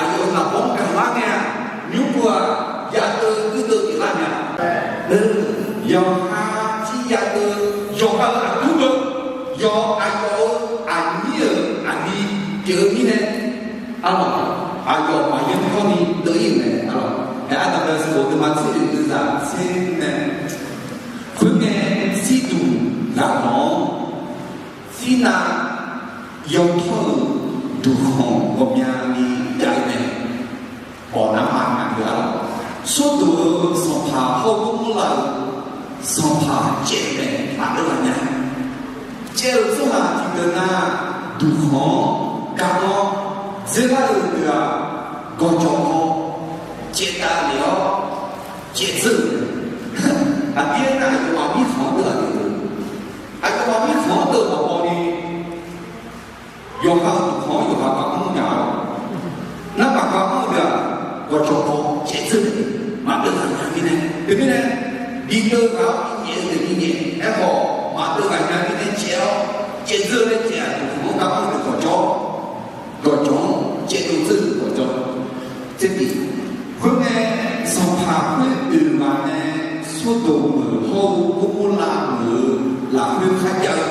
aqyawf-euq naqbawr-anr gaqlar ngae-aq, nymr-aq ya deuv guirdeuv pyeuflar nya. Yawqha jir ya deuv, yawqha-euq aqdur deuv, yawqha aqyawf-euq aqnyir-euq aqli pyeuf-eu mirnae, arlawq, aqyawf maqyanr kawr ni deuv-ir-euq mae, arlawq. Haeq ardanq bae sanqbof deuvma tser oeq deuvzaq tser nae, khoerngae, tsirduq ghaq lanq-anr, tsirnav yawtawr-euq duqkhanq ghawqmyani jav-eu mae. Bawq nar maqngaq-eu-a. Sordoq-euq sanqpaq hawr-eu Gawrmorlav-euq sanqpaq caev-eu mae, maqdeuv ghaq nya. Caev-eu tsawrhaq tiqdeuq nar, duqkhanq-anr gar-awr dzeurlar-eu deuq-aq, gawqjawq paw caevdav lef-awr caevdzeur-euq mae. Aqdir aernar, aqyawfmaf mirkhanq-anr deuv-aq deuq-eu, aqyawfmaf mirkhanq-anr deuv-eu maqbaw ni, yawqha-euq duqkhanq-anr yawqha gar mr nya-awr, narmaf gar mr-eu deuq-aq, gawqjawq paw caevdzeur-eu mae, maqdeuv ghaq nya mirnae. Teumirnae, bideuv ghaq-awr binyaef-eu deuq binyaef, aerkhawf maqdeuv ghaq nya mirnae caev-awr caevdzeur laer caev-aq, duqkhanq-anr gar mr-eu deuq gawqjawq, gawqjawq-anr caevdov dzeur-eu gawqjawq. Tsertiq, khoerngae, sanqpaq khoer oeq ghaq nae Sordoq meuq hawr-eu Gawrmorlav meuq-euq lafkhoer kharjav-eu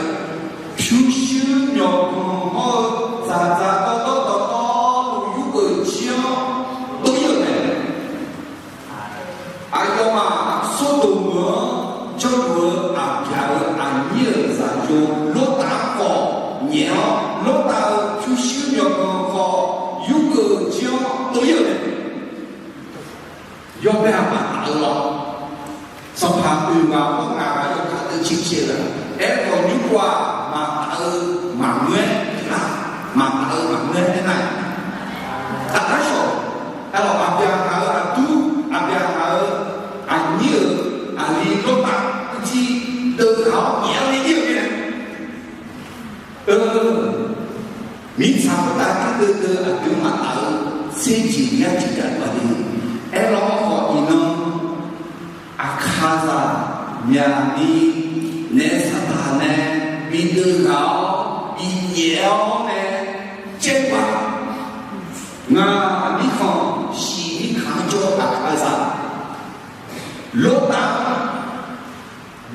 pyurshuir myawqganq hawr-eu dzaqdzaq dawrdawr dawqtawvluf yurgeuf jir-awr dov-ir-euq mae. Aqyawfmaf Sordoq meuq-anr jawrluf-eu Aqbyaq-euq aqnyir-euq zaqyo Lortav-anr khawf nyaef-awr, Lortav-euq pyurshuir myawqganq khawf yurgeuf jir-awr dov-ir-euq mae. Yawbae aqmaf taf-eu lawr. Sanqpaq oeq ghaq hawr ngaq ghaq yawkaq deuv ciqcaev-eu-aq, aerkhawf nymr-aq maqtaf-eu maqngeur-aer nar, maqtaf-eu maqngeur-aer aernar, taflar shawq. Arlawq, Aqbyaqhaq-euq aqdur, Aqbyaqhaq-euq aqnyir-euq aqli Lortav uqcif deuv ghaq-awr nyaef-awr nae ir-eu mirnae, eu, mirtsaq khoertav guirdeuv deuv aqdui-anr maqtaf-eu tser jeq yar jeq jav-eu baqdanae, aerlawr hawrkhawf iqnan Aqkaqzaq myaqni naef saqdaq nae bideuv ghaq-awr binyaef-awr nae caev-eu-aq, ngaq mirkhanq shiq mirkhanq-anr jawr-eu Aqkaqzaq Lortav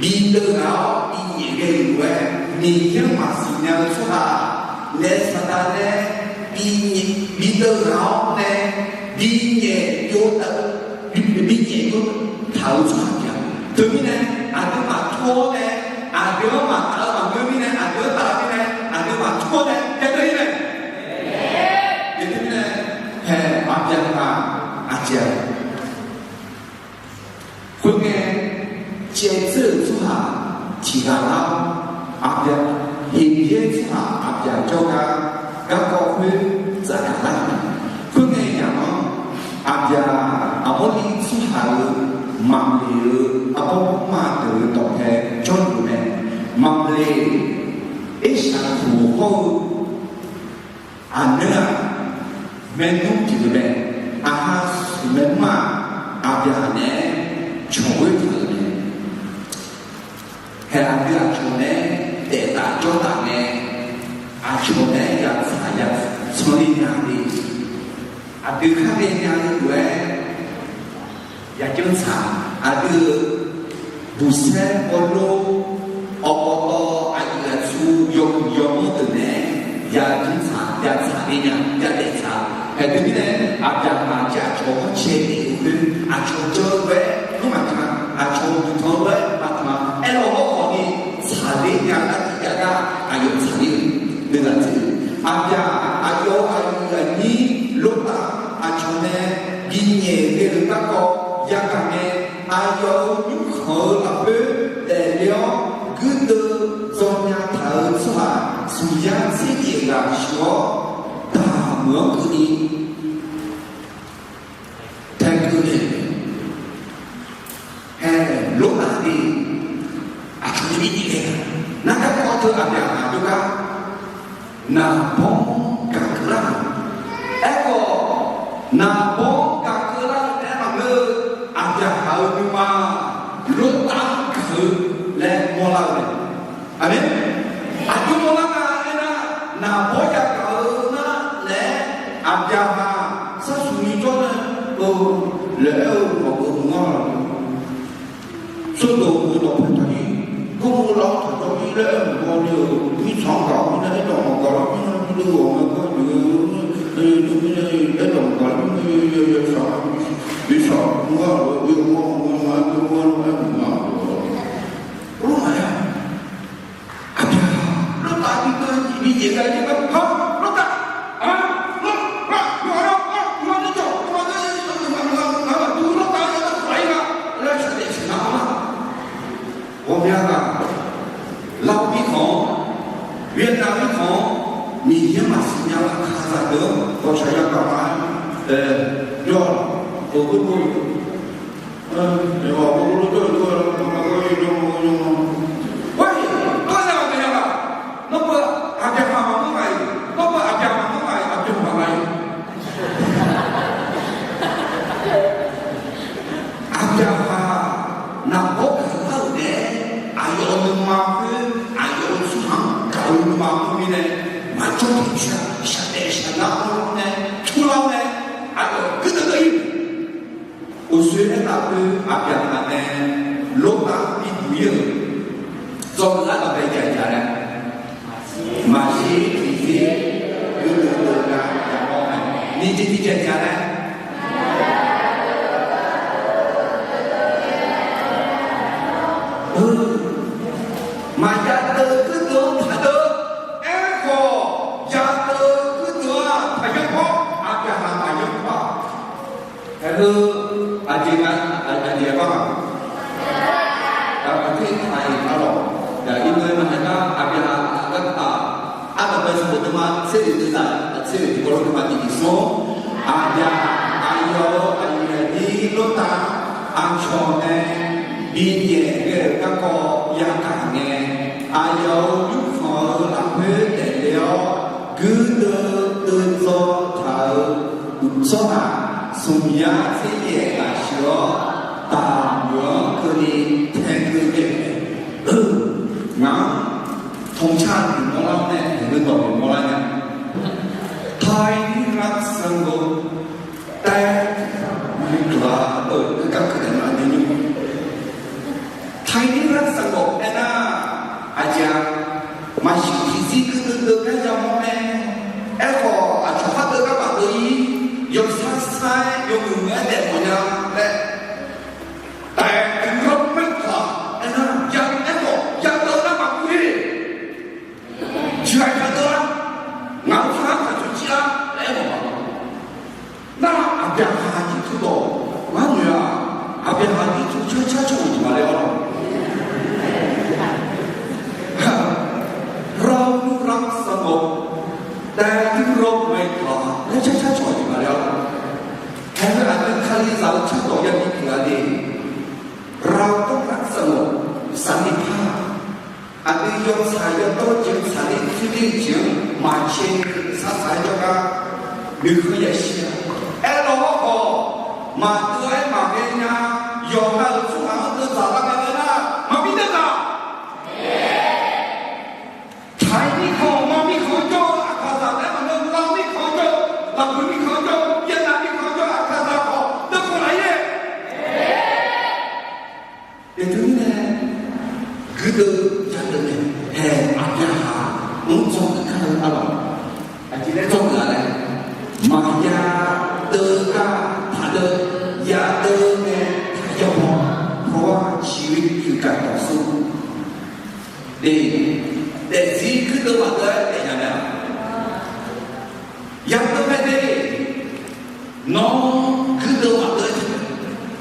bideuv ghaq-awr binyaef ghae-euq lof-aer, Miqyaer-anr maqsiq nya-eu tsawrhaq, naef saqdaq nae bideuv ghaq-awr nae binyaef yov, binyaef yov taq-eu tsawrhaq pyeuf-a. Teumirnae aqduimaf tur-awr nae, aqdui-anr maqtaf-eu maqngeur mirnae, aqdui-anr taf-eu mirnae, aqduimaf tur-awr nae yadeuv-ir mae. Teumirnae, haeq Aqbyaqhaq aqjeq-aq, khoerngae, caevdzeur-euq tsawrhaq tiq ghaq lar-awr, Aqbyaq, Heqbyaer tsawrhaq Aqbyaq jawrgar garkawv khoer dzaqkaq lar-euq mae. Khoerngae yamq-anr, Aqbyaq Aqmawrliv tsawrhaq-euq Maqmleq-euq arbawr ma deuq-euq dawqpae jawrluf mae. Maqmleq, Ershaq khof hawr-eu aqneur-aq, maernmr pyeuf-eu mae. Aqha smq maernmr-aq, Aqbyaq naeq-aer cawq ghoer taq-euq mae. Haeq aqdui aqcawq naeq-aer daef taf Aqjawr taf nae aqcawq nae yatsaq ya tsanr ler nya-a de. Aqdui khardae nya-eu lof-aer yajanr tsaq, aqdui-euq buqsaer hawlor, awqpawtawv aqyuif aqtsu yawhuiq yawmanr deuq nae yajanr tsaq, yatsaq ler nya, yadaef tsaq. Haeq teumirnae, aqbyaqhaq jir aqcawq-anr caev ler-euq khoer, aqcawq jan-eu lof-aer nmr maqtanq, aqcawq-euq guiqlanq lof-aer maqtanq, aerlawq hawrkhawf ni tsaqler nya lar tiqjav gar aqyawf tsaqler-eu nuighaq teu. Aqbyaq aqyawf-euq aqyuif aqnyir Lortav aqcawq nae binyaef ghae-eu garkawv yagaq ngae, aqyawf-euq nymrkhanq-eu lafkhoer daefle-awr guirdeuv dzawnya taq-euq tsawrhaq smq yar tser yaef ghaq sheuq-awr, daqmuiq-anr keuvni taekeuv naeq-euq mae. Haeq, Lortav ni aqcawq nae bi nyaef ghae-a. Nar garkawv teu aqbyaqhaq jawrgar naqbawr gaq keuvlar-euq. Aerkhawf, naqbawr gaq keuvlar-eu taef-aer maqngeur-eu, aqbyaqhaq-euq nuima Lortav-anr gaq-eu laer mawrlar-eu mae. Aqmeq. Aqjox mawrlar nga aernar, naqbawr yagaq-eu nar naeq-aer, aqbyaqhaq sarsuq ni jawr nae-eu laer aer-eu mawf-eu mq-anr-a. Sawrdof-eu dawqpae taqir, gawrmawr lar-awr taqjawr-ir laer aer-eu mq-anr le-eu, mirtsaq-anr gaq-awr mirnae aerdawq maqgaq lar mirnae, mirnae ghawq ngae gar-eu, aerdawq maqgaq lar mirnae, yawshaq, yawshaq mr-a-euq, yawmawr mr-a, yawmawr mr-a, yawmawr mr-a, mq-anr-a. Lortav aqbyaqhaq, Lortav bi keuv bi yaef ghae-eu gar, ha, Lortav, ha, Lortav, Lortav, Lortav, Lortav, Lortav, Lortav, laer shaqdaef siqnar-awr lar. Ghawqmya ghaq, Lar-eu mirkhanq-anr, Vietnam mirkhanq-anr, Miqyaer maqsiq nya-eu aqkaqzaq deuq-anr ghawqshaq yagaq ma-aer, yawr, ghawqgor dov-eu, ghawqgor dov-eu, Khoer, tawrya-awq taef-a, nawr beu aqbyaqhaq maqngeur nga-iq, nawr beu aqbyaqhaq maqngeur nga-iq, aqbyaqhaq maqngeur nga-iq. Aqbyaqhaq naqbawr gaqlar-euq nae, aqyawf-euq nuima khoer, aqyawf-euq tsawrhaq-anr gaq-eu nuima khoer mirnae, maqjawr tiqjawr-a, shaqdaef shaqnar-awr nae, turlar-awr nae, aqyawf guirdeuv deuv-ir. Uqshoe aertaq khoer aqbyaqhaq nae Lortav bibuq-ir-euq, dzawgeuf lar-euq bae jaqjaq laer, maqshir tiqzir guirdeuv deuv gar yamawr mae. Nyiq jeq tiqjeq jaq laer, maqya deuv guirdeuv-anr taqdeuv. Aerkhawf, ya deuv guirdeuv-anr taqyanr pawr, aqbyaqhaq maqyanr pawr-aq, Haeq heu, aqjeq nga, aqjeq aqbar-aq, aqteq taq-iq arlawq, iqnan maqhaeq gar aqbyaqhaq aqgar taq, ardanqbae sanqbof deuvma tser oeq deuvzaq, tser oeq tiqkawv lof deuvma tiq tiq smr, aqbyaqhaq aqyawf-euq aqyuif aqnyir Lortav aqcawq nae binyaef ghae-euq garkawv yagaq ngae, aqyawf-euq nymrkhanq-eu lafkhoer daefle-awr, guirdeuv deuvdzaw taq-euq tsawrhaq smq yar tser yaef ghaq sheuq-awr, daqmuiq-anr keuvni taekeuv naeq-euq mae. Ngaq-anr ธงชาติ noeqmawr lar nae, noeqdawq noeqmawr lar nya. ไทยนี่รักสงบ แต่ ไม่กล้าเปิด Taineer รักสงบ aernar, aqjeq-aq, maqshir tiqzir guirdeuv deuv gar yamawr mae. Aerkhawf, aqcawq khar deuv gar maqdeuv-ir, yawsar sar-aer yawmuiq muiq-aer daef mawf nya laer, taef tiqmr-awr maertaq aernar, ya aerkhawf ya deuv nar maqguv-ir. Tiqghaq ya deuv-ar, ngaq-euq tsawrhaq-anr taqcawq jir-ar laer aermawf-a. Nar aqbyaqhaq jir teudawq ngar noeq-aq, aqbyaqhaq jir teu car car cawq-euq jeq maqle-awr, เรารักสงบ แต่ เราไม่กล้า laer car car cawq-euq jeq maqle-awr, haeq-eu aqdui Kalizaq-eu tserdawq yabi guiq-a de. เราต้องรักสงบ สันติภาพ Aqdui yawtsaq yawdawr jeq tsaqler tsuirler jeq-anr maqcae-eu sar saq-aer jawrgar, noeqkeuv yashir-a. Aerlawr hawrkhawf, maqdeuv-aer maqghae nya. Yawqha-euq tsawrhaq-anr deuv dzaq lar ghae-eu nar, maqbi deuv dzaq. Hae, aqbyaqhaq-anr dzawgeuf kar-eu arlawq. Aqjeq laer dzawgeuf-a laer, maqya deuv gar taqdeuv, ya deuv nae taqya haw, เพราะว่าชีวิตคือการต่อสู้. Daefzir guirdeuv maqdeuv-aer daefnya mae-aq, ya deuv mae de. Nawr guirdeuv maqdeuv-aer,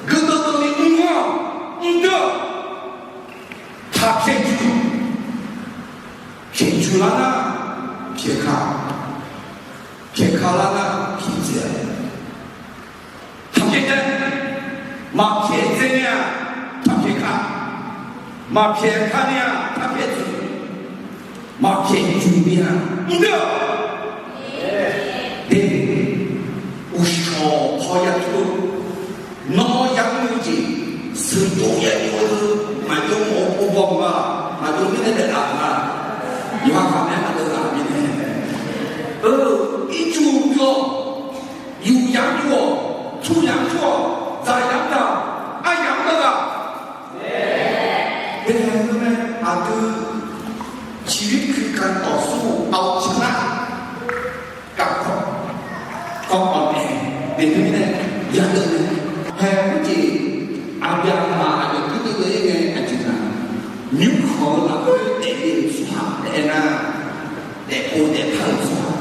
guirdeuv deuv ni mr-awr mrdeuv-awq. Taq pyaeqjuq, pyaeqjuq lar nar pyaeqka, pyaeqka lar nar pyaeqdzae-a. Taq pyaeqdzae, maqpyaeqdzae ni-aq taq pyaeqka, maqpyaeqka ni-aq taq pyaeqjuq, maqpyaeqjuq ni-aq mrdeuv-awq. Te, uqshawq paw ya tur-eu, nawr yamr-eu jeq sheuqdov ya jov-eu, maqjov mawf-eu pov baw-eu ma, maqjov mirnae daef laf-euq ma. Yawqha khaq nae maqdeuv ghaq mirnae, eu, ircuf yuf-awq, yuf yamr yuf-awq, tur yamr tur-awq, dzaq yamr dzaq, aryamq deuv ghaq. Bae-eu mae, aqdui ชีวิตคือการต่อสู้เอาชนะ kavkawv, kawv-awq nae, daefdui nae, yadeuv nae, hae, heujeq, aqbyaqhaq aqyawf guirdeuv deuv-ir ngae aqjeq nga, nymrkhanq-eu lafkhoer daefle-euq tsawrhaq taef-aer nar, daefpov daefpar-euq tsawrhaq,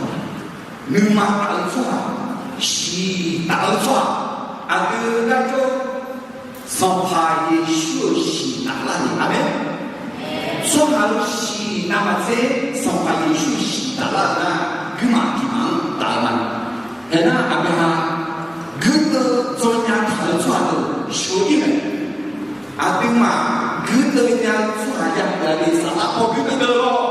nuima taf-eu tsawrhaq, shiq taf-eu tsawrhaq, aqdui garkawv Sanqpaq Yeqsur-euq shiq taflar ni. Aqmeq. Tsawrhaq-euq shiq navmaqtser Sanqpaq Yeqsur-euq shiq taflar-eu nar, guirmaf tiqmaf-anr taf-eu ma. Haeq nar aqbyaqhaq guirdeuv dzawnya taq-eu tsawrhaq deuq sheuq-ir mae. Aqduimaf guirdeuv nya-eu tsawrhaq ya pyeuf-a ni saflar paw guirdeuv deuv-awq.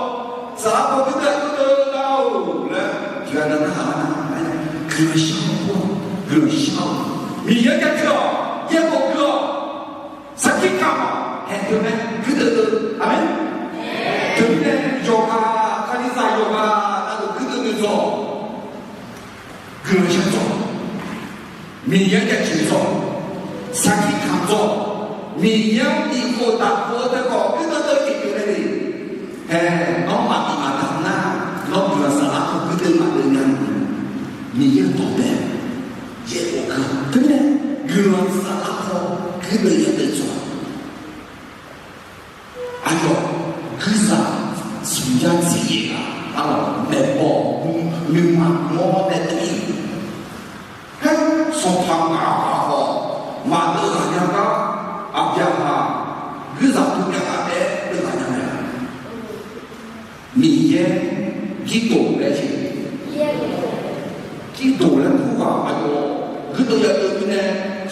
Saflar paw guirdeuv deuv nar-or laer tiqghaq nav narhaq-a nar, guiqlanq shar-awq, guiqlanq shar-awq. Miqyaer jaceuq-awq, yaerbof guiq-awq, sarkir kamq-awq, haeq teunae guirdeuv deuv. Aqmeq. Teumirnae yawqghaq, Kalizaq yawqghaq navluf guirdeuv deuv dzaw-awq. Guiqlanq shar dzaw-awq. Miqyaer jaceuq dzaw-awq. Sarkir kamq dzaw-awq. Miqyaer-anr iqkhof taqkhof-eu teu khawf guirdeuv deuv jeq pyeuf nae le. Hae, nawr maqbif maqdaq nar, nawr guiqlanq saflar paw guirdeuv maqdeuv nya-eu Miqyaer-euq dawq bae. Yaerbof guiq-awq. Teumirnae guiqlanq saflar paw guirdeuv yadeuv dzaw-awq. Aqyawf guirzaq smq yar tser yaef ghaq, arlawq, maeqbawq nuima mawr nae dov-ir-euq, haer, sanqpaq ngaq ghaq khawf maqdeuv ghaq nya gar, aqbyaqhaq guirzaq dov nya ghaq taef-aer deuv ghaq nya mae-a. Miqyaer, Girdof laer jeq, Girdof laer kur ghaq aqyawf guirdeuv yadeuv mirnae,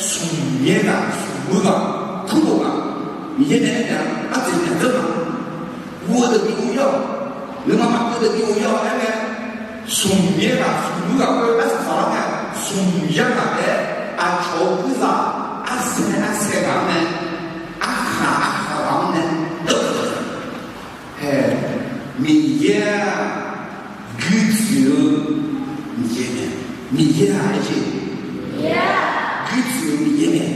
smq yaer ghaq smq muir ghaq, kurdof ghaq, Miqyaer nae aernaeq-a, arteq naeq deur ma. Guv-eu deuq bi ghof-ir-awq. Nuima maqkeuv deuq bi ghof-ir-awq aer ngae, smq yaer ghaq smq muir ghaq khoer arsaq saqlar ngae, smq yar ghaq taef-aer aqcawq-eu guirzaq arsaer arsaer ghaq-anr nae, arkhaq arkhaq ghaq-anr nae deuv-eu Hae, Miqyaer-aq, guirtsoeq-eu Miqyaer mae. Miqyaer-aq, aer jeq, guirtsoeq-eu Miqyaer mae.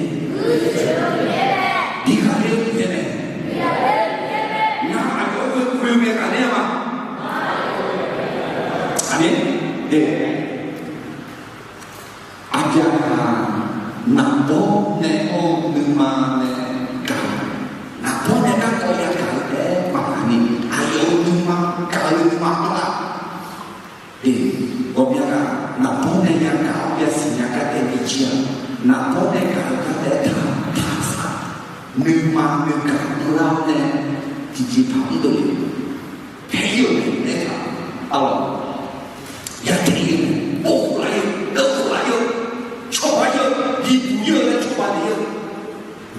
Diqghaq ler-eu Miqyaer mae. Ngar aqyawf-anr ghoe ghoe-eu mae ghaqler-a ma. Aqmeq. Aqbyaqhaq naqbawr nae-awr nuima nae gaq, naqbawr nae garkawv yagaq-eu taef-aer maqgaq ni, aqyawf-euq nuima gaq-eu nuima anr-aq, ghawqmya ghaq naqbawr nae yagaq-awr yasiq nya gar tae bijir-aq, naqbawr nae gaq-eu gar tae-aer taq taq saq, nuima nuigaq mrlar-awr nae tiqjeqpaq mr dov le. Tae-ir-euq mae aertaq, arlawq, ya tae-ir-eu mae, bof khof laf-ir-eu, deuv khof laf-ir-eu, cawba-ir-eu, bibuq-ir-eu laer cawba naeq-ir-eu,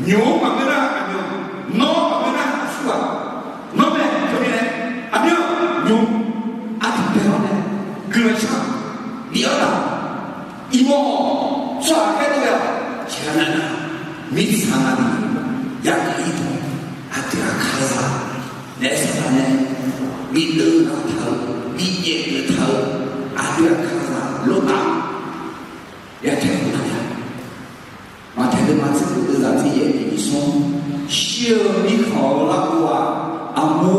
nymq-anr maqngeur nar aqmyan, nawr maqngeur nar aqsurghaq, nawr mae teumirnae, aqmyan, nymq, aqdui bae-awr nae guiqlanq shar, bif-awr taq, iqbaw-awq, tsawrhaq khaerdov ghae-awq, tiqghaq nav nar, mirtsaq navluf yagaq-ir dawq, aqdui aqkaqzaq naef saqlaq nae bideuv ghaq taq-eu, bijaev geuf taq-eu, aqdui aqkaqzaq lof taf-eu, ya tae-eu nar-a. Maqtaeq deuvma tser khof deuvzaq tser yaef tiq nyiq smr, shir-eu mirkhanq-eu larghov-aq, aqmur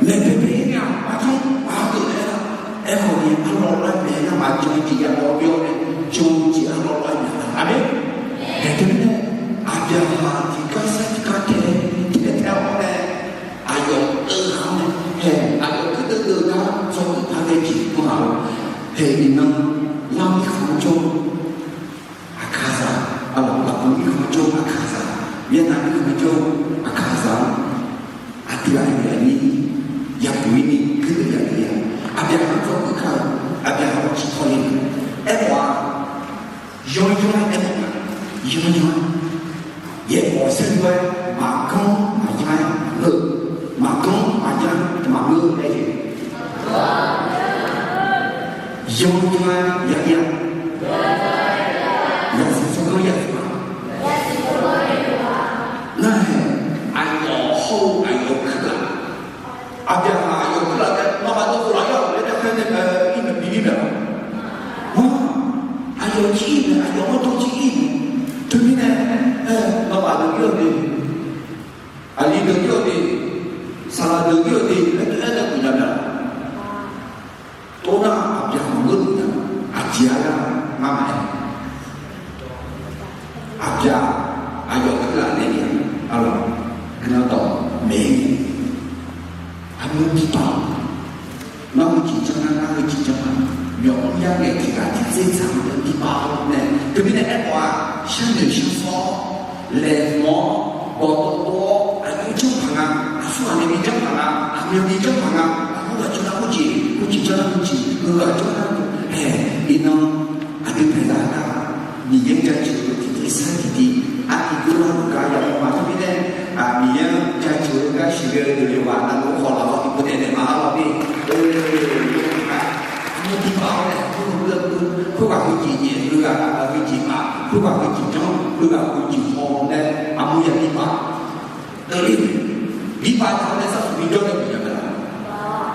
Maeqnaeq baebae-ir nar-aq, aqcawq maq-anr geuf-aer nar, aerkhawf ni arlawr lar maeq nar maqjan jeq ya law byawr nae, jan jeq arlawr lar nya-a. Aqmeq. Daeq teumirnae, Aqbyaqhaq tiqgar sar tiqgar tae, tae tae-awr nae, aqyawf-euq ghaq-anr nae hae, aqyawf kuir deuv deuv gar dzawgeuf par ghae jeq mr ghaq-awr, hae iqnan, Lar mirkhanq-anr jawr-eu aqkaqzaq, arlawq lafkhoer mirkhanq-anr jawr-eu aqkaqzaq, Vietnam mirkhanq-anr jawr-eu aqkaqzaq-anr aqdui aqli aqnyir yabuq-ir ni kuir deuv ya-ir-a. Aqbyaqhaq-anr dzawgeuf kar-eu, Aqbyaqhaq-anr ciqtawle-eu, aermawf-a, yanr yanr-aer aermawf-a, yanr yanr-aer, yaerbof saerlu-aer maqganr maqya-aer maqngeur-eu, maqganr maqya maqngeur-eu laer jeq, yanr yanr-aer ya-ir-a, yasiq tsawrganr ya-ir-a, narhaq deuq jir-awq de, saqlaq deuq jir-awq de laer tov-aer nae guiqlanq nya-a. Tov nar aqbyaq maqngeur-eu nya, aqjeq-a lar ngar maqaer. Aqbyaq aqyawf-euq ghaq nae-a, arlawq, guiqlanq dawq maeq-ir, aqmyanluf tiqpav-awq. Nawr-eu tiqjanr nar, ngar-eu tiqjanr nar, myawq mr yar ngaeq tiq ghaq tiqdzer tsaq-eu tiqpav-awr nae, teumirnae aerkhawf-aq, sharnoeq sharsawr-awr, laeqhmq-awr, bawqdov-awr, aqyawf janr paq nga, aqsurghaq nae bi janr paq nga, aqmyan bi janr paq nga, aqgeu ghaq janr nar khoerjeq, khoerjeq janr nar khoerjeq, heu ghaq janr nar khoer, ae, iqnan aqdui paeqzaq nar, Miqyaer jaceuq-eu tiqtiv sar tiqtiv, artiv geur lar-euq gar yamawr ma teumirnae, Miqyaer-anr jaceuq-eu gar siqghae-eu deuq yawqghaq navluf khawf lafkhoer tiqpov taef naeq ma arlawq ni, aqmyanluf tiqpav-awr nae, khoerghaq heujeq nyaef, khoerghaq heujeq paf, khoerghaq heujeq janr, khoerghaq heujeq haw laer aqmyanluf tiqpav deuvle, bipav taq-awr nae sarkhof bijawr nae guiqlanq mae laf.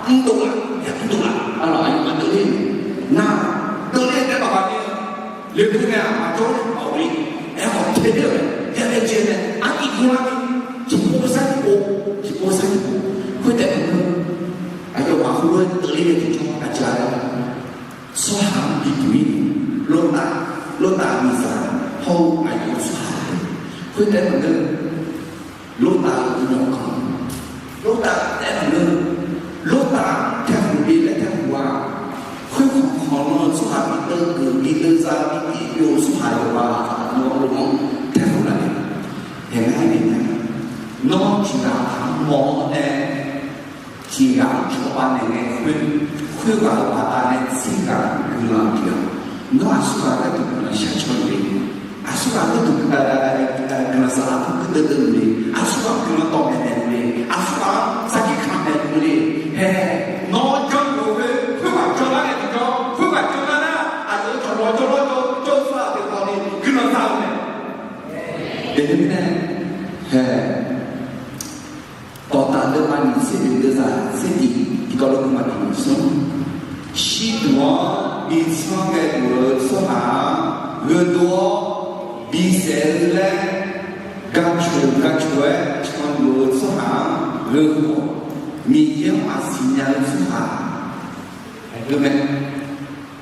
Mrdov laf, ya mrdov laf, arlawq, aqyawfmaf deuvle, nar, deuvle taef-aer maqbaq ni, leqhu nae-aq maqjawr-a, maqghawq ni, aerkhawf taedeur-eu mae, ya laejae nae artiv gurlar ni, tiqpov sar tiqpov, tiqpov sar tiqpov, khoertaef maqngeur, aqyawfmaf heulof-aer deuvle nae tiqjawr aqjeq-a laer, tsawrhaq-anr bibuq-ir, Lortav, Lortav miqzaq hawr-eu aqyawf-eu tsawrhaq-aer, khoertaef maqngeur, Lortav-euq myawqganq, Lortav taef-aer maqngeur, Lortav taekhmq bi laer taekhmq-a, khoerkhanq khanq nan-eu tsawrhaq bi deuv geuf bi deuv za bi tiqbyov-eu tsawrhaq yawqghaq navluf-anr taekhmq laf-eu, haeq ngar-aer nae nar, nawr tiq ghaq-anr mawr-awr nae, tiq ghaq-anr cawba naeq ngae khoer, khoerghaq-euq baqdanae tser ghaq guiqlanq pyeuf-awq. Nawr aqsurghaq gharduq guiqlanq shar caw-eu le, aqsurghaq gharduq guiqlanq saflar tawr guirdeuv deuv-eu le, aqsurghaq guiqlanq dawqmaeq naeq-eu le, aqsurghaq-anr sarkir kamq naeq-eu le. Hae, nawr janr-eu khoer, khoerghaq janr lar nae tiqjawr, khoerghaq janr lar nar, aqyawf-euq cawqlawq jawrlawr jawr-eu tsawrhaq deuq khawf ni guiqlanq saf-eu mae. Teumirnae, hae, dawqtaf deuvma nyiq tser oeq deuvzaq tser tiq tiqkawv lof-aer maqtiq maqsmr, shirduq-anr bi tsanr ghae luf-eu tsawrhaq-anr gheudov-awr bisaef-eu laer gaqcoq gaqcoq-aer canluf-eu tsawrhaq-anr gheu khawf, Miqyaer-anr maqsiq nya-eu tsawrhaq-aq, aqgeu mae.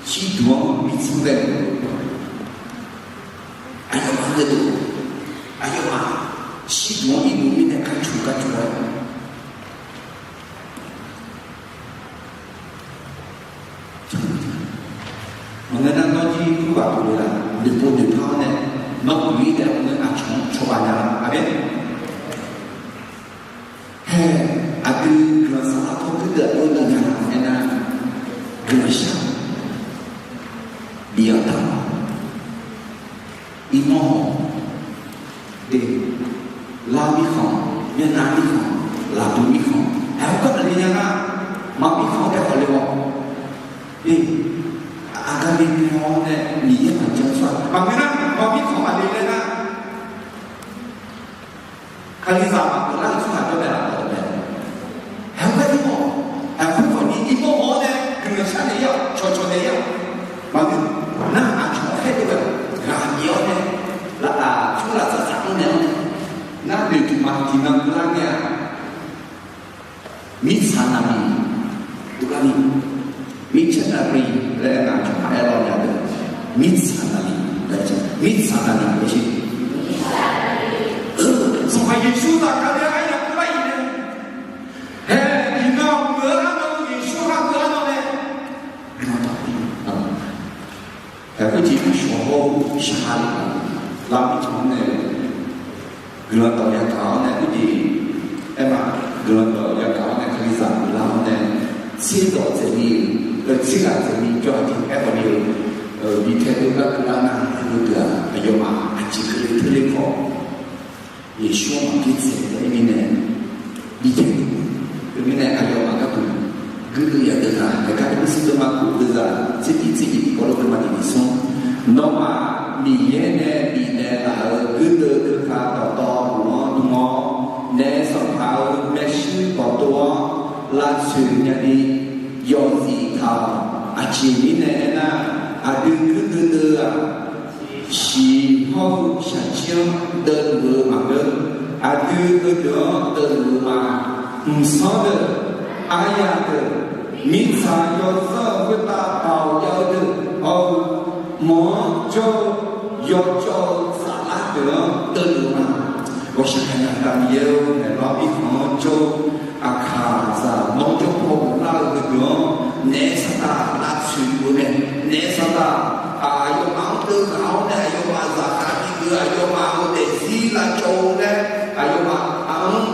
Shirduq-anr bi tsanr ghae luf-eu aqyawfmaf-anr gheudov, aqyawfmaf shirduq-anr iqnymr mirnae gaqcoq gaqcoq-aer Maqngeur nar, nawr jir khoerghaq pyeuf-eu laf, noeqpov noeqpar-awr nae, nawr uiq-ir taef-aer maqngeur, aqcawq-anr cawba nya-a. Aqmeq. Hae, aqdui guiqlanq saflar tawr guirdeuv aqdui-anr nya-a aernar, guiqlanq shar bif-awr taq-awq. Iqnan-awq, de, lar mirkhanq, myavnav mirkhanq, laqbui mirkhanq, aerkhawf gar maqle nya nar, maq mirkhanq-anr taef khawf le mawf. Aqgar bi byan-awr nae Miqyaer maqjan tsawrhaq maqngeur nar, maq mirkhanq maqle laer nar, Kalizaq maqgeuf lar-eu tsawrhaq jawr naeqlaf mawf-eu mae. Aerkhawf gar ir mawf, aerkhawf khawf ni ir mawf-awr nae guiqlanq shar naeq-ir-awq, cawqcawq naeq-ir-awq. Maqngeur nar, aqcawq khaerdov-aer ghaq bif-awr nae, lafaf tsawrhaq tsaqtsaq-anr naeq-awr nae, ngar noeqduq ma tiqnan keuvlar ngae-a. Mirtsaq naqliq dovlar ni, mirtsaq naqliq laer ngaq cawq maqaer lawr nya deuq, mirtsaq naqliq laer, mirtsaq naqliq laer, Sanqpaq Yeqsur zaqkhav nae aryamq keuvlar-iq nae, hae, iqnan meuq-eu arnan, Yeqsur-anr meuq-eu arnan nae, Aerkhawf jeq shawq hawr-eu shaqha lef-a, lar mirkhanq-anr nae guiqlanq dawq yagaq-awr nae, khoerjeq aerma, guiqlanq dawq yagaq-awr nae Kalizaq guiqlanq-awr nae, tserdawq dzaeqni-eu, tserdawq dzaeqni jawr-aq jeq aerkhawf ni-eu, bi tae dov gar keuvlar nar, aqdui deuq-aq aqyawfmaf aqjeq keuvle teu ler khawf, Yeqsur-anr maqbi tsaev-eu mirnae, bi tsaev-eu mirnae aqyawfmaf gharduq guirdeuv yadeuv taq-a. Aqgar teu mr sir deuv ma khof deuv zaq tser tiq tser tiq tiqkawv lof-aer ma tiq tiq smr. Nawmaf Miqyaer nae bifnaeq laf-euq guirdeuv keuka dawqtawvluf-anr dm-awr, naef sanqpaq-euq maershuir dawqtawv-anr lavtsoeq nyani yawzif taq-awq. Aqjeq mirnae aernar, aqdui guirdeuv deuv-aq, shiq hawr-eu shaqjir-anr deuvluf-eu maqngeur. Aqdui heudeuq-anr deuvluf-eu ma. Mqsanr deuq, aryaq deuq, mirtsaq yawzanr-eu khoertav baoq jav-eu deuq hawr-eu, mawq-anr jawr-eu yawcawv-eu saflar deuq-anr deuvluf-eu ma. Ghawqshaq gaqnya Aqda Miqyaer-or, naeqlawr mirkhanq-anr jawr-eu aqkaqzaq nawr jawr paw ghoflar-eu heudeuq-anr naef saqdaq lavtsoeq-eu mae. Naef saqdaq aqyawfmaf-anr deuv ghaq-awr nae aqyawfmaf zaqkhav bi geuf, aqyawfmaf-euq daefzir lavcawv-eu laer aqyawfmaf-anr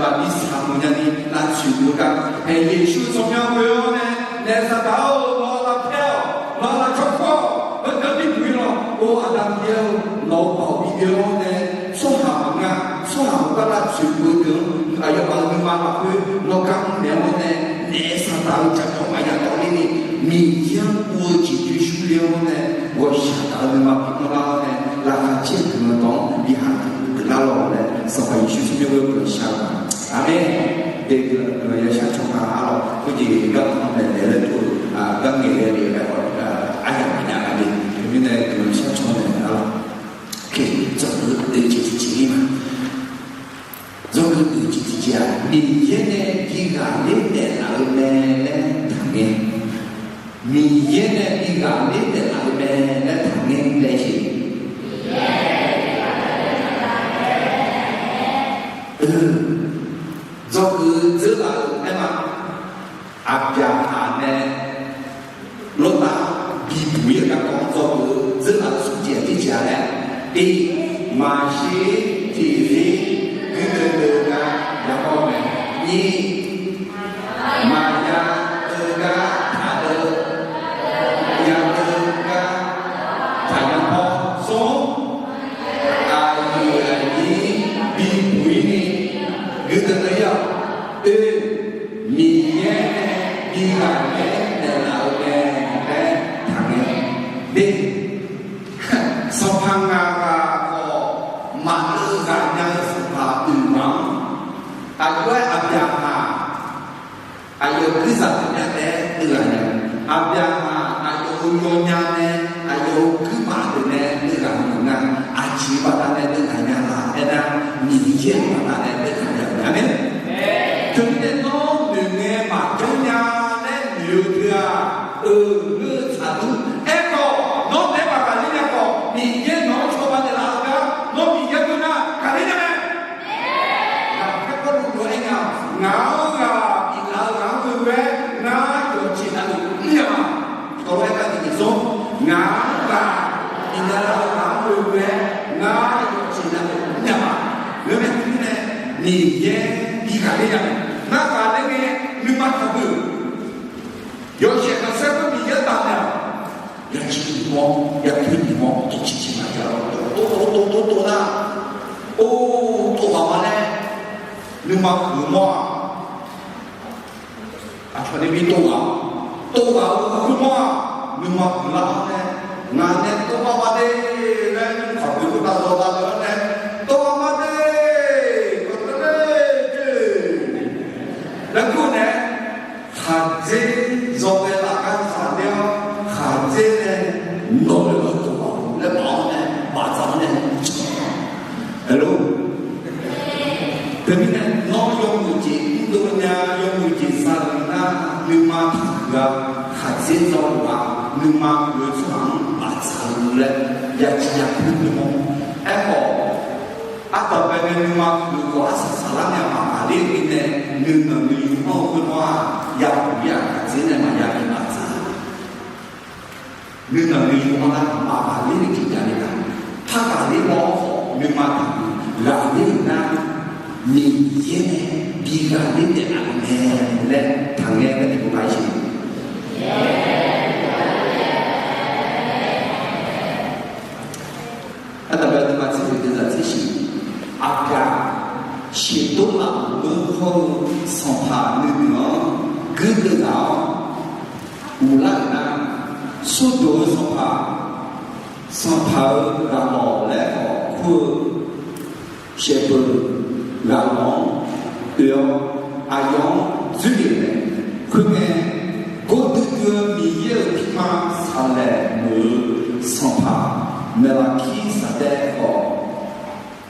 maqbi saqmuiq nyani lavtsoeq-eu gar, Yeqsur tsawrmyanr ghoe-awr nae, naef saqdaq-or, nawr lavpyaer-awq, nawr lavcawv kur-awq, heudeuq-anr bi buq-ir lawq. Or, Aqda Miqyaer-or, nawq-euq baoq bi oe-awr nae, tsawrhaq maqngeur-a. Tsawrhaq-euq gar lavtsoeq-eu deuq-anr aqyawfmaf-euq nuima lafkhoer nawr gar mrnaeq-awr nae, naef saqdaq-eu jaqmyawf maqya tawv ler ni, Miqyaer-anr guv-eu jeqcoer shurler-awr nae, ghawqshaq gaq-eu nuima bi manrlar-awr nae, laqkhaq caer-eu guiqlanq dawq-anr bi haq geuflar lawq laer, Sanqpaq Yeqsur tsawrmyanr ghoe-awr guiqlanq shar-eu ma. Aqmeq. Deuq guiqlanq yashar caw ma arlawq. Khoerjeq garkawv naeq naeq laer dur-eu, gar ngaeq ghae le-eu aerkhawf, aryamq maqnya gaq le. Khoermirnae guiqlanq shar caw naeq arlawq. Dzawgeuf deuq jeq tiqjeq-ir ma. Dzawgeuf deuq jeq tiqjeq-aq, Miqyaer nae bi ghaqler taef laf-eu mae laer taqngae. Miqyaer nae bi ghaqler taef laf-eu mae laer taqngae laer jeq. Dzawgeuf dzeur laf-euq aer ma. Aqbyaqhaq nae Lawrtav bibuq-ir-eu garkawv-anr dzawgeuf dzeur laf-euq smr jeq aqjeq jeq-a laer, tiq, maqshir tiqzir guirdeuv deuv gar yamawr-eu mae. Nyiq, maqya deuv gar taqdeuv, ya deuv gar taqya mawr. Smr, aqyuif aqnyir bibuq-ir ni guirdeuv deuv-ir-awq. Oe, Miqyaer nae bi ghaqler taef laf-eu mae laer taqngae. Deq, sanqpaq ngaq ghaq khawf maqdeuv ghaq nya-eu sanqpaq oeq ghaq-anr, aqjox-aer Aqbyaqhaq aqyawf guirzaq deuq nya taef-aer deuv ghaq nya. Aqbyaqhaq aqyawf-euq yawnya nae, aqyawf-euq guirbaf deuq nae deuv ghaq maqngeur-a. Aqjeq baqdanae deuv ghaq nya laf aernar, Miqyaer-euq baqdanae deuv ghaq nya-eu mae. Aqmeq. Teumirnae nawr noeqngae maqjanr nya laer noeq-eu teu-aq, euq ngeur-eu tsaqdmr. Aerkhawf, nawr naeq-aer maqghaqler nya khawf, Miqyaer nawq-anr cawba naeqlaf-eu gar nawr Miqyaer geunar ghaqler nya mae. Ngaq-anr ghaq biflaf-eu ghaq-anr ghoe-aer ngar yawqjeq navluf mr nya ma. Dawq-aer gar tiqjeq zmr, ngaq-anr ghaq biflaf-eu ghaq-anr ghoe-aer ngar yawqjeq navluf mr nya ma. Ngeurmae teumirnae, Miqyaer bi ghaqler nya. Ngar ghaqler ngae nuima taqbeuq. Yawshaef khanqsaer khoer Miqyaer taqnaeq-awq. Yaciv nyiq mawr, yatoer nyiq mawr, tov ciqciq maqjav-awr, tov tov tov tov nar, or, tov ghaq ma laer nuima huiq mawr-aq, aqcawq ni bi tov ghaq, tov ghaq-eu khoermawr-aq, nuima huiqlar-awr nae, ngaq nae tov ghaq ma de laer, nymrkaq khoertav zawqdav deuq-anr nae, tov ghaq ma de, kawqtawv ler jeq laer kur nae, khaqdzer zawghae laf gar zaq ler-awr, khaqdzer nae nawq-eu lawr tov ghaq laer baf-awr nae, bafdzaq-awr nae, Hello. Teumirnae nawr yawmuiq jeq mrdov nya, yawmuiq jeq za-euq nar, nuima taqhuiq-a, khaqdzer dzaw-a, nuima huiq-eu tsawrhaq-anr bafdzaq-eu laer yaciv yatoer mawr. Aerkhawf, ardanqbae nae nuima huiq-eu khawf arsaq saqlar nya maqghaqler-eu mirnae, nuinanq nuiyu anr-eu khoermawr-aq, yahuq-ir-aq, khaqdzer nae maqya bi bafdzaq-a. Nuinanq nuiyu anr nar maqghaqler-eu jeq javle-a. Par ghaqler mawr-awr khawf nuima taqhuiq, ghaqler-euq nar Miqyaer nae bi ghaqler taef laf-eu mae laer taqngae nae tiqpov paq-ir siq. Ardanqbae nuima tser huiq deuq zaq tser shiq. Aqgaf sheuqdov laf-euq meuq hawr-eu sanqpaq nuinoeq-anr guirdeuv ghaq-awr uqlar-euq nar, smrdoq-eu sanqpaq, sanqpaq-euq ghaq lawq laer khawf kur-eu shaevbeuq ghaq lawq-anr oe-awr, aqyawf-anr dzoerlef nae, khoerngae, gordui dui-eu Miqyaer-euq pirma saqlaeq meuq-eu sanqpaq Maeqlaqkirsaqdaev khawf,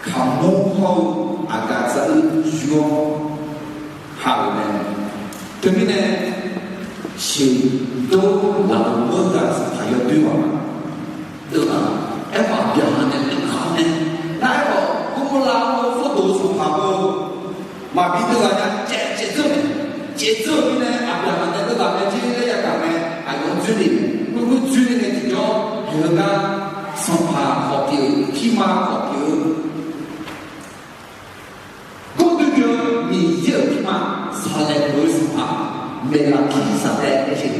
kaqmur hawr-eu aqgaf tsav-eu yur-awr ha-euq mae. Teumirnae, sheuqdawr laf-euq meurzaq sanqpaq yawdoer ghaq ma. Deuv-aq, aerkhawf Aqbyaqhaq nae deuv ghaq-awr nae, nar aerkhawf Gurmorlav-anr mawr-eu Sawrdoq-eu sanqpaq-eu maqbi deuv ghaq nya caev caev dzeur mae. Caev dzeur-euq mirnae Aqbyaqhaq nae deuv ghaq mae jir laer yagaq mae. Aqyawf-anr dzoer le, khoerlof dzoer le ngae tiqjawr, heugar sanqpaq khawf pyeuf-eu, pirma khawf pyeuf-eu, gawrdui dui-eu Miqyaer-euq pirma, saqlaeq pyeuf-eu sanqpaq, Maeqlaqkirsaqdaev laer jeq.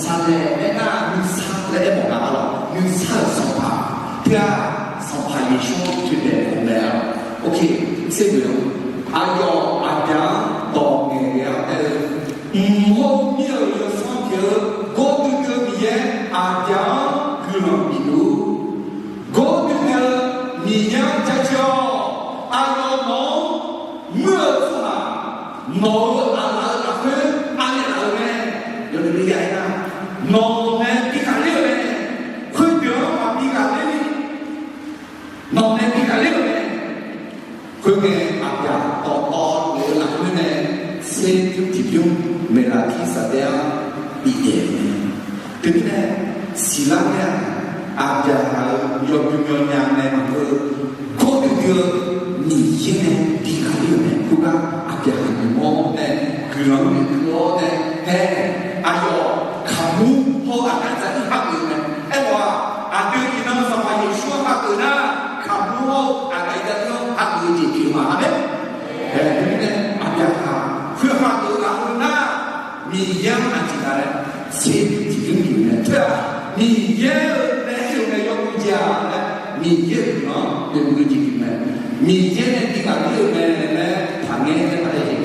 Saqlaeq aernar nuisar laer aermawf nga arlawq, nuisar-euq sanqpaq, teu-aq, Sanqpaq Yeqsur-anr toeqdaeq mawf mae arlawq. Ok, ser geuf-awr, aqyawf Aqbyaq-anr dawq ngaeq ghae-awr aer-eu, mq hawr-eu mir-euq yawsanr pyeuf-eu gawrdui dui-eu Miqyaer Aqbyaq-anr guiqlanq bif luf-ur. Gawrdui dui-eu Miqyaer-anr jaceuq-awq. Aqyawf nawq-anr muir-eu tsawrhaq, nawq-euq aqlaf-eu lafkhoer anaeq laf-eu mae. Yawnuiq nuiya aernar, nawq nae bi ghaqler-euq mae. Khoerdeuq-anr maqbi ghaqler ni, nawq nae bi ghaqler-euq mae. Khoerngae Aqbyaq dawqtawvluf-eu lafkhoer nae tserbymr tiqbymr Maeqlaqkirsaqdaev-anr bifdaef-eu mae. Teumirnae, siqlar ngae-aq, Aqbyaqhaq-euq yawbymr yawnya nae maqngeur-eu, gawrdui dui-eu Miqyaer nae bi ghaqler-euq mae. Khoergar Aqbyaqhaq nymq-mawr nae guiqlanq-anr noeqkeuv-awr nae, hae, aqyawf kaqmur hawr-eu aqgaf dzaq-ir hageuf-eu mae. Aerkhawf-aq, aqdui iqnan Sanqpaq Yeqsur-anr hageuf nar, kaqmur hawr-eu aqgaf dzaq-ir-anr hageuf-eu jeq pyeuf ma. Aqmeq. Ae, teumirnae Aqbyaqhaq khoer hageuf-eu lafkhoer nar, Miqyaer-anr aqjeq nga laer tserbymr tiqbymr bif-eu mae. Teu-aq, Miqyaer-euq nae ir-eu nae yawmuiq jeq-aq laer, Miqyaer-euq guiqlanq-anr noeqmuiq-eu jeq pyeuf mae. Miqyaer nae bi ghaqler-euq mae laer taqngaer aer ma laer jeq.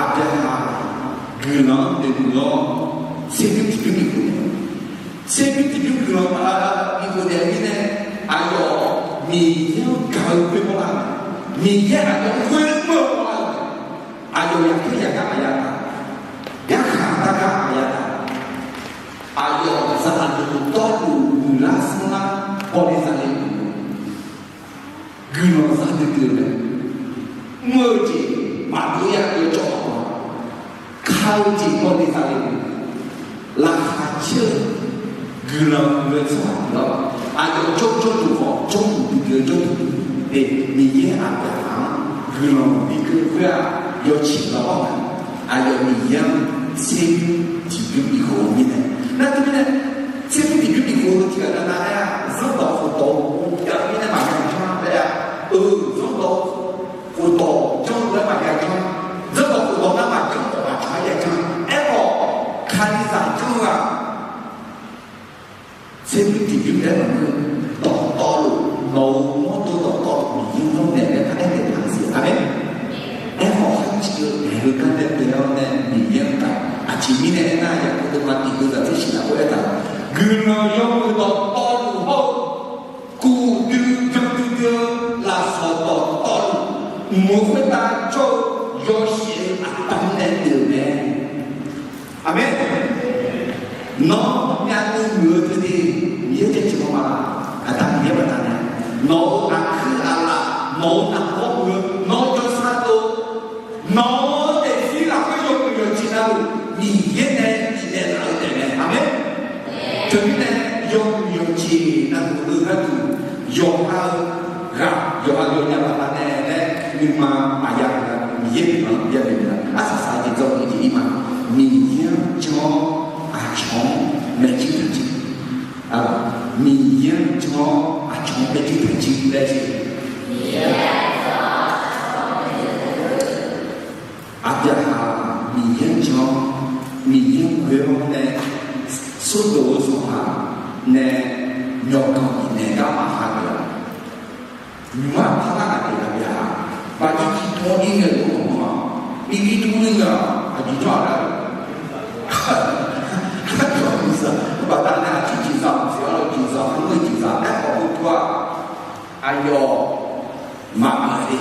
Aqbyaqhaq guiqlanq-anr noeqmuiq-awr, tserbymr tiqbymr bif-eu mae. Tserbymr tiqbymr guiqlanq bifluf naeq-eu mirnae, aqyawf Miqyaer-anr gaq-eu khoer mawrlar-eu mae. Miqyaer aqyawf-anr khoer mr-eu mawrlar-eu mae. Aqyawf yaqkhaer yaqgar maqya taq, yarkhaq dargar maqya taq, aqyawf zaqdeuq dawrluf muiqlar sanrlar bawle zale-eu guiqlanq za duidui-eu mae. Mr-eu jeq maqdov-ir-a, yawcawv maqbaw-a. Ka-eu jeq bawle zale-eu, laqkhaq caer-eu guiqlanq muiq-eu tsawrhaq-awr, aqyawf jawrjawr duq khawf jawrduq duidui-eu jawrduq, Miqyaer Aqbyaqhaq-anr guiqlanq bikeuv khoer-aq, yawciq lavawr-eu mae. Aqyawf Miqyaer-anr tserbymr tiqbymr bifkhof-eu mirnae, nar teumirnae, tserbymr tiqbymr bifkhof-eu tiqghaq navnav aer-aq, zanrdawq khofdawq-eu jav-eu mirnae maqya janr laer-a. Eu, zanrdawq khofdawq janr-eu laer maqya janr, zanrdawq khofdawq nar maqjanr khawf maqtsaq-aer ya janr. Aerkhawf, Kalizaq janr-eu-aq, tserbymr tiqbymr laer maqngeur-eu, dawqtawvluf, nawq-euq mawrdo dawqtawvluf Miqyaer-anr naeq laer paraer naeq taq-eu siq. Aqmeq. Aerkhawf, kharjir-eu daeq-eu gar nae bae-awr nae Miqyaer-anr taq. Aqjeq mirnae aernar, yaqkov deuvma tiq deuvzaq tser shif lafkhoer aertaq, guiqlanq yawmuiq dawqtawvluf hawr-eu, kuf dui jan duidui-eu lafsawq dawqtawvluf, mq-euq khoertav jawr-eu yawshaef-eu aqda mirnae pyeuf-euq mae. Aqmeq. Nawr myavnuiv muiq-eu teu ni, Miqyaer jaceuq-eu ma. Aqda Miqyaer baqdanae, nawq-euq aqkuir aqlaf, nawq-euq naqbawr muiq-eu, nawq-euq jawrsar dov, nawq-euq daefzir lafkhoer yawmuiq yawjeq navluf, Miqyaer nae bifnaeq laf-eu taef mae. Aqmeq. Teumirnae, yawmuiq yawjeq navluf-eu gharduq, yawqha-eu ghaq, yawqha yawqnya baqdanae laer nuima maqya-eu gharduq, Miqyaer nuima yanoeq-a. Arsaq saq-eu jeq dzawgeuf jeq-ir ma. Miqyaer-anr jan-awr aqcawq-anr maeqjir taqjir. Miqyaer-anr jan-awr aqcawq-anr maeqjir taqjir laer jeq. Aqbyaqhaq Miqyaer-anr jan-awr, Miqyaer-anr ghoe-awr nae, Sordoq-eu sanqpaq nae myawqganq bifnaeq gar maqha geuf-a. Nymq-mr aqpar nar aqdui aqbyaqhaq, baqjir jir tawv-ir ngae lof-aer mawf-a. Irgir tmr-ir nga, aqjeq jawr-aq gar-eu. Baqdanae aqcir jeqzaq maqsiq arlawr, jeqzaq mr-eu jeqzaq aerkhawf-eu pu-a. Aqyawf maqmaqle,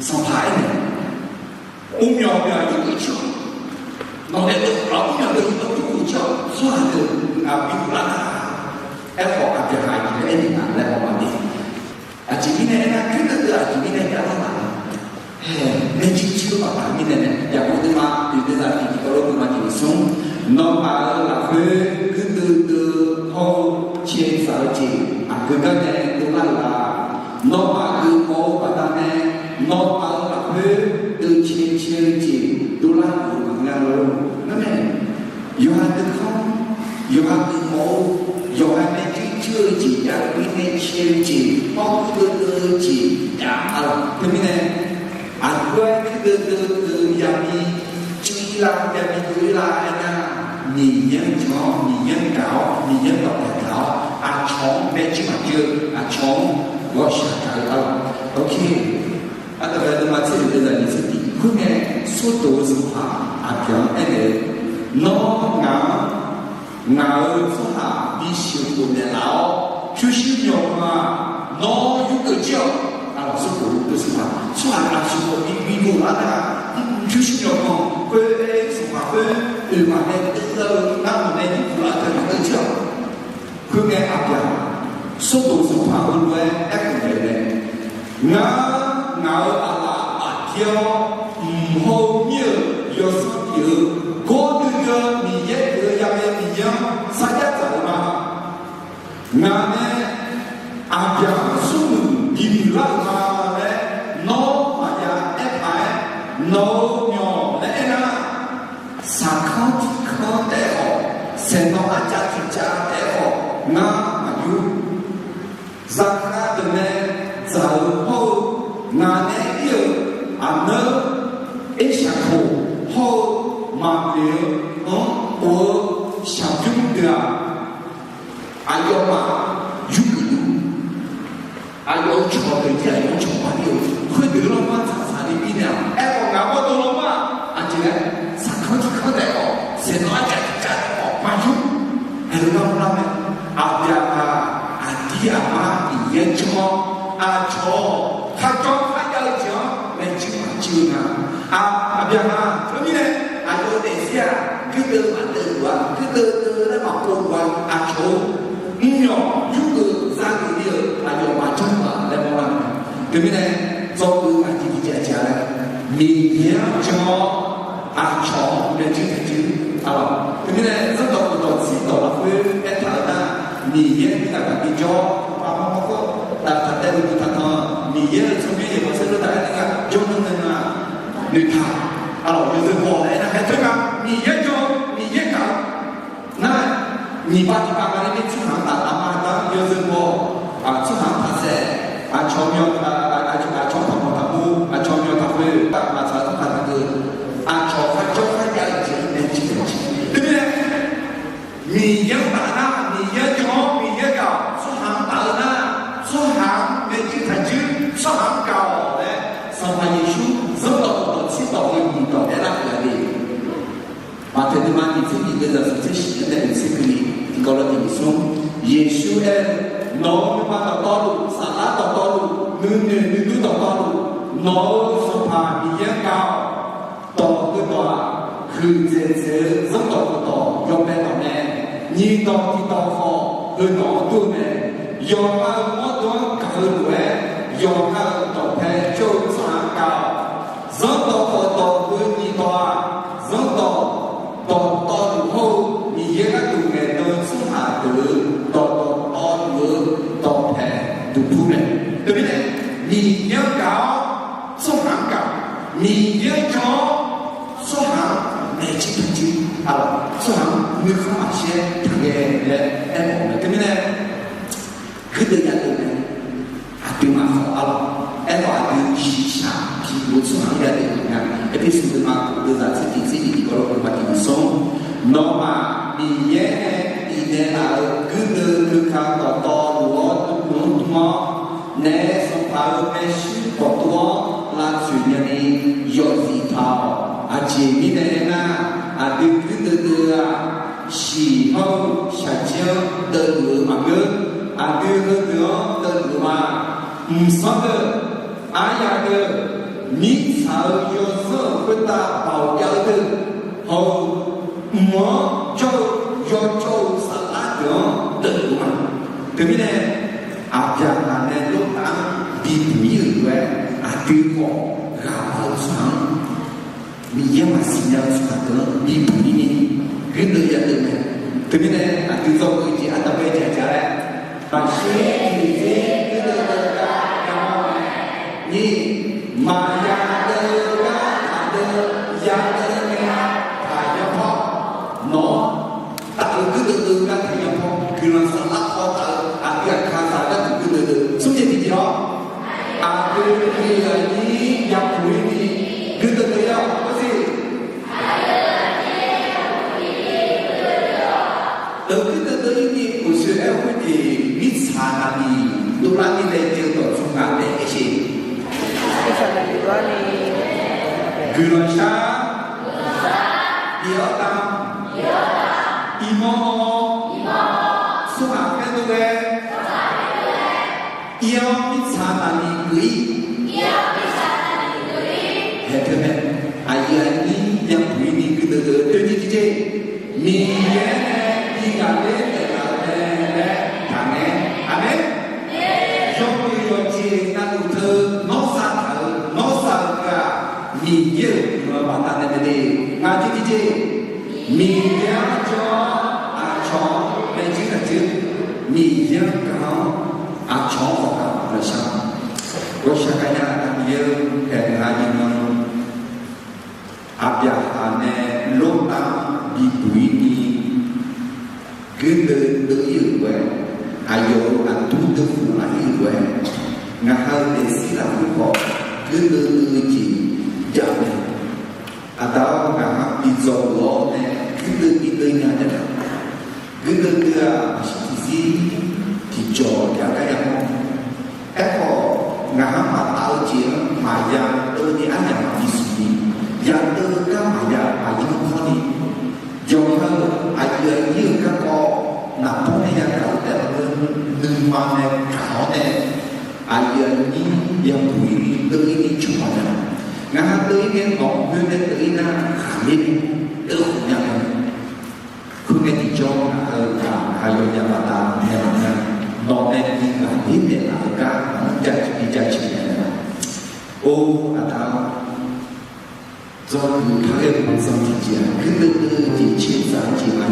sanqpaq aernaeq, mrmyawq myaq yawdeuq cir-awq. Nawq nae deuq-awq, mrmyawq deuq yawdeuq Nawmaf-euq lafkhoer guirdeuv deuv hawr-eu caesaq-eu jeq aqgeu gar nae dovlar-euq la? Nawmaf geufmawf-eu baqdanae nawmaf-euq lafkhoer deuv cae cae-eu jeq dovlar-euq maqngeur lor. Ngar mae, yawqha deuv kanr, yawqha geufmawf-eu, yawqha nae jirjir-eu jeq jav-eu mirnae cae-eu jeq hawr guirdeuv deuv-eu jeq jav-a laq. Teumirnae aqgeu-aer guirdeuv deuv-eu yaqbi cuiv-ir la, yaqbi dov-ir la aernar, Miqyaer-anr jan-awr, Miqyaer-anr gaq-awr, Miqyaer-anr dawqpaeq taq-awr, aqcawq-anr bae jir maqjir-eu, aqcawq-anr ghawqshaq gaq-eu-a laq. Ok. Aqdaq ghae duma tser-euq deuv zaq nyiq tser tiq khoerngae, Sawrdoq-eu sanqpaq Aqbyaq-anr aernaeq-eu, Nawr ngaq-anr ngaq-euq tsawrhaq bisiq khof naeqlaf-awr, pyurshuir myawqganq-aq, nawr yurgeuf jir-awq. Aqlaf Sawrdoq-eu sanqpaq tsawrhaq aqsiq khof bi bi dovlar nar, pyurshuir myawqganq khoer-aer sanqpaq khoer oeq ghaq nae deuv-eu ngar nawq nae yurgeuf lar-eu teu maqdeuv jir-awq. Khoerngae Aqbyaq, Sawrdoq sanqpaq heulof-aer aerkhof naeq-eu mae, Ngar, ngaq-euq aqlaf aqdir-awr, mq hawr-eu mir-euq yawsanr pyeuf-eu gawr duidui-eu Miqyaer pyeuf-eu ya'mae Miqyaer-anr sarjax dzaq-euq ma. Ngaq nae Aqbyaq-anr smrmuiq bimuiq lar-euq ma laer nawr maqya aer paq-aer, nawq-euq myawq laer aernar, saqkanr tiqkanr taef-aer khawf, saeqnawv arcav tiqcav taef-aer khawf, ngar maqyur. Zaqkhav deuq nae dzaq-eu hawr-eu, ngaq nae ir-euq aqneur Ershaqkhoq hawr-eu Maqbyeq-eu-anr of-eu shaqbymr deuq-aq, aqyawfmaf yurgeuf luf. Aqyawf-euq cawq deuq jir aqyawf-anr cawq baqli-eu, khoerdeuq lanma tsaqtsaq ni birnaeq-awq. Aerkhawf ngaq-anr gawrdov lanma-aq aqjeq laer, saqkanr tiqkanr taef-aer khawf, saeqnawv arcav tiqcav taef-aer khawf maqyur. Aerlof gar mrlar mae, Aqbyaqhaq aqdir aqmar Miqyaer janr-awr, aqcawq-awq kharjawr kharjav-eu jeq-anr maeqjir maqjir-eu nga. Aqbyaqhaq teumirnae aqyawf-eu daefzir-aq guirdeuv maqdeuv luf-a, guirdeuv deuv laer maqpov luf-a, aqcawq-eu mrmyawq yurgeuf zageuf ni-eu aqyawf maqjanr-a laer mawrlar-eu mae. Teumirnae dzawgeuf aqjeq tiqjeq aqjeq-a laer, Miqyaer-anr jan-awr aqcawq-anr maeqjir taqjir-a lawq. Teumirnae zanrdawq khofdawq tserdawq lafkhoer aertaq-euq nar, Miqyaer-euq aqgaf bijawr, aqma mawrkawr, taqtaev uqduq taqtanq, Miqyaer-euq tsawrmyanr yaeqbawq saerlu taq-aer nar, jawrnan nae nga noeqtaq-a lawq. Yawzeu baw-awq laer aernar, haer teu nga, Miqyaer jan-eu, Miqyaer gaq-eu nar, nyiq pav tiq pav nga laer mir tsawrhaq-anr taf aqma aqda-anr yawzeu baw-awq. Tsawrhaq-anr taqsaef, aqcawq myaw, aqcawq-anr taqmawq taqmur, aqcawq myaw taqkhoer, maqtsaq-eu tsawrhaq taqkeuv, aqcawq kharjawr kharjav-eu jeq-anr nae jir-a. Teumirnae Miqyaer-anr taf nar, Miqyaer jan-awr Miqyaer gaq-awq. Tsawrhaq-anr taf-eu nar, tsawrhaq-anr maeqjir taqjir, tsawrhaq-anr gaq-awq laer, Sanqpaq Yeqsur zanrdawq khofdawq tserdawq-eu nyiq dawq aerlar-euq gaq le. Maqtaeq nuima nyiq tser nyiq deuv zaq smq tser shif-anr nae oeq tser keuvni tiqkawv lawr tiq nyiq smr. Yeqsur aer-eu, Nawq-euq nuima dawqtawvluf, saflar dawqtawvluf, nuinoeq nuidur dawqtawvluf, nawq-euq Sanqpaq Miqyaer-anr gaq-awq. Dawq heudawq-aq, huiqdzaeq dzaeq-eu zanrdawq khofdawq yawbae dawq mae. Nyiq dawq tiq dawq khawf heudawq-anr dur-eu mae. Yawqha-euq mawrdo-anr gaq-eu lof-aer, yawqha-euq dawqpae jawr-eu tsawrhaq-anr gaq-awq. Zanrdawq khofdawq heu nyiq dawq-aq, zanrdawq dawqtawvluf hawr-eu Miqyaer gharduq ngaeqdan-eu tsawrhaq deuq-euq dawqdawq tawvluf-eu dawqpae duqpur mae. Teumirnae, Miqyaer-anr gaq-awr tsawrhaq-anr gaq, Miqyaer-anr jan-awr tsawrhaq-anr maeqjir taqjir-a lawq. Tsawrhaq-anr nuikhanr maqshir-aer taqghae laer aermawf-eu mae. Teumirnae, guirdeuv yadeuv mae. Aqduimaf khawf-a lawq. Aerkhawf aqdui shiqshaq tiqlof tsawrhaq-anr yadeuv maqnga. Erpersu deuvma kov deuv zaq tser tiq tser nyiq tiqkawv lawr kov ma tiq nyiq smr. Nawmaf Miqyaer nae bifnaeq laf-euq guirdeuv keuka dawqtawvluf hawr dm-anr dm-awr, naef sanqpaq-euq maershuir dawqtawv-anr lavtsoeq nyani yawzif taq-awq. Aqjeq mirnae aernar, aqdui guirdeuv deuv-aq, shiq hawr-eu shaqjir-anr deuvluf-eu maqngeur. Aqdui heudeuq-anr deuvluf-eu ma. Mqsanr deuq, aryaq deuq, mirtsaq-euq yawzanr-euq khoertav baoq jav-eu deuq, hawr-eu mq-anr jawr-eu yawjawr-eu saflar deuq-anr deuvluf-eu ma. Teumirnae, Aqbyaqhaq nae Lortav-anr bibuq-ir-euq lof-aer, aqdui khawf ghaq baq-eu tsawrhaq-anr, Miqyaer maqsiq nya-eu tsawrhaq deuq-anr bibuq-ir ni, guirdeuv yadeuv mae. Teumirnae aqdui dzawgeuf jeq ardanqbae jaq jaq-aer, maqshir tiqzir guirdeuv deuv gar yamawr mae. Nyiq, maqya deuv gar taqdeuv, yadeuv ngae taqya pawr. Nawq-anr taf-eu guirdeuv deuv gar taqya pawr. Guiqlanq saflar paw taf-eu aqdui aqkaqzaq gharduq guirdeuv deuv. Smr jeq tiqjeq-awr, aqdui aqyuif aqnyir yapuq-ir ni guirdeuv deuv-ir-awq. Arsiq teu guirdeuv deuv-ir ni uqshoe aer-eu khoerjeq mirtsaq naqliq dovlar ni laejae-eu dawqtsuif ngaq nae aer-eu sheq. Guiqlanq shar, bif-awr damq, iqnan-awr, tsawrhaq khaerdov ghae, ir-awr mirtsaq naqliq geuf-ir. Haeq teu mae, aqyuif aqnyir yapuq-ir ni guirdeuv deuv-eu doeni tiqjeq. Miqyaer nae bi ghaqler taef-a mae laer taqngaeq. Aqmeq. Yawmuiq yawqjeq navluf teu nawr sar taq-euq, nawr sar-eu teu-aq, Miqyaer-euq guiqlanq baqdanae mae de. Ngaq jeq tiqjeq, Miqyaer-anr jawr-awr aqcawq-anr maeqjir taqjir, Miqyaer-anr gaq-awr aqcawq-anr khawf gaq-awr lafshaq. Ghawqshaq gaqnya-aq, Miqyaer-eu, haeq ngaq iqnan Aqbyaqhaq nae Lortav-anr bibuq-ir ni guirdeuv deuv-ir-euq lof-aer, aqyawf-euq aqdur deuv khof laf-ir-euq lof-aer, ngaq ha-eu daefzir lafkhoer khawf guirdeuv deuv-eu jeq jav mae. Aqda-awr, ngaq ha bi dzawgeuf-awr nae guirdeuv bi deuv nya nar, guirdeuv deuv-aq maqshir tiqzir tiqjawq jav gar yamawr. Aerkhawf, ngaq ha maqtaf-eu jeq-anr maqya deuv ni aryamq maqbi smq ni, yadeuv gar maqya maqyanr hawr ni, jawr-eu aqyuif aqnyir-euq garkawv naqbawr nae yagaq-eu taef-aer nuima nae gaq-awr nae, aqyuif aqnyir yabuq-ir ni deuv-ir ni cawba nya. Ngaq ha deuv-ir ngae, nawq-anr khoer nae deuv-ir nar, ghaqler deuv khof nya mae. Khoerngae tiqjawr ngaq ha-eu gaq ha yawnya baqdanae maqngeur, nawq nae bi ghaqler naeqlaf-eu gar nawq-anr jaceuq bi jaceuq naeq-a. Or, aqda-awr, dzawgeuf par ghae-eu zanq tiqjeq-aq, guirdeuv deuv-eu jeq caerzaq-eu jeq ma.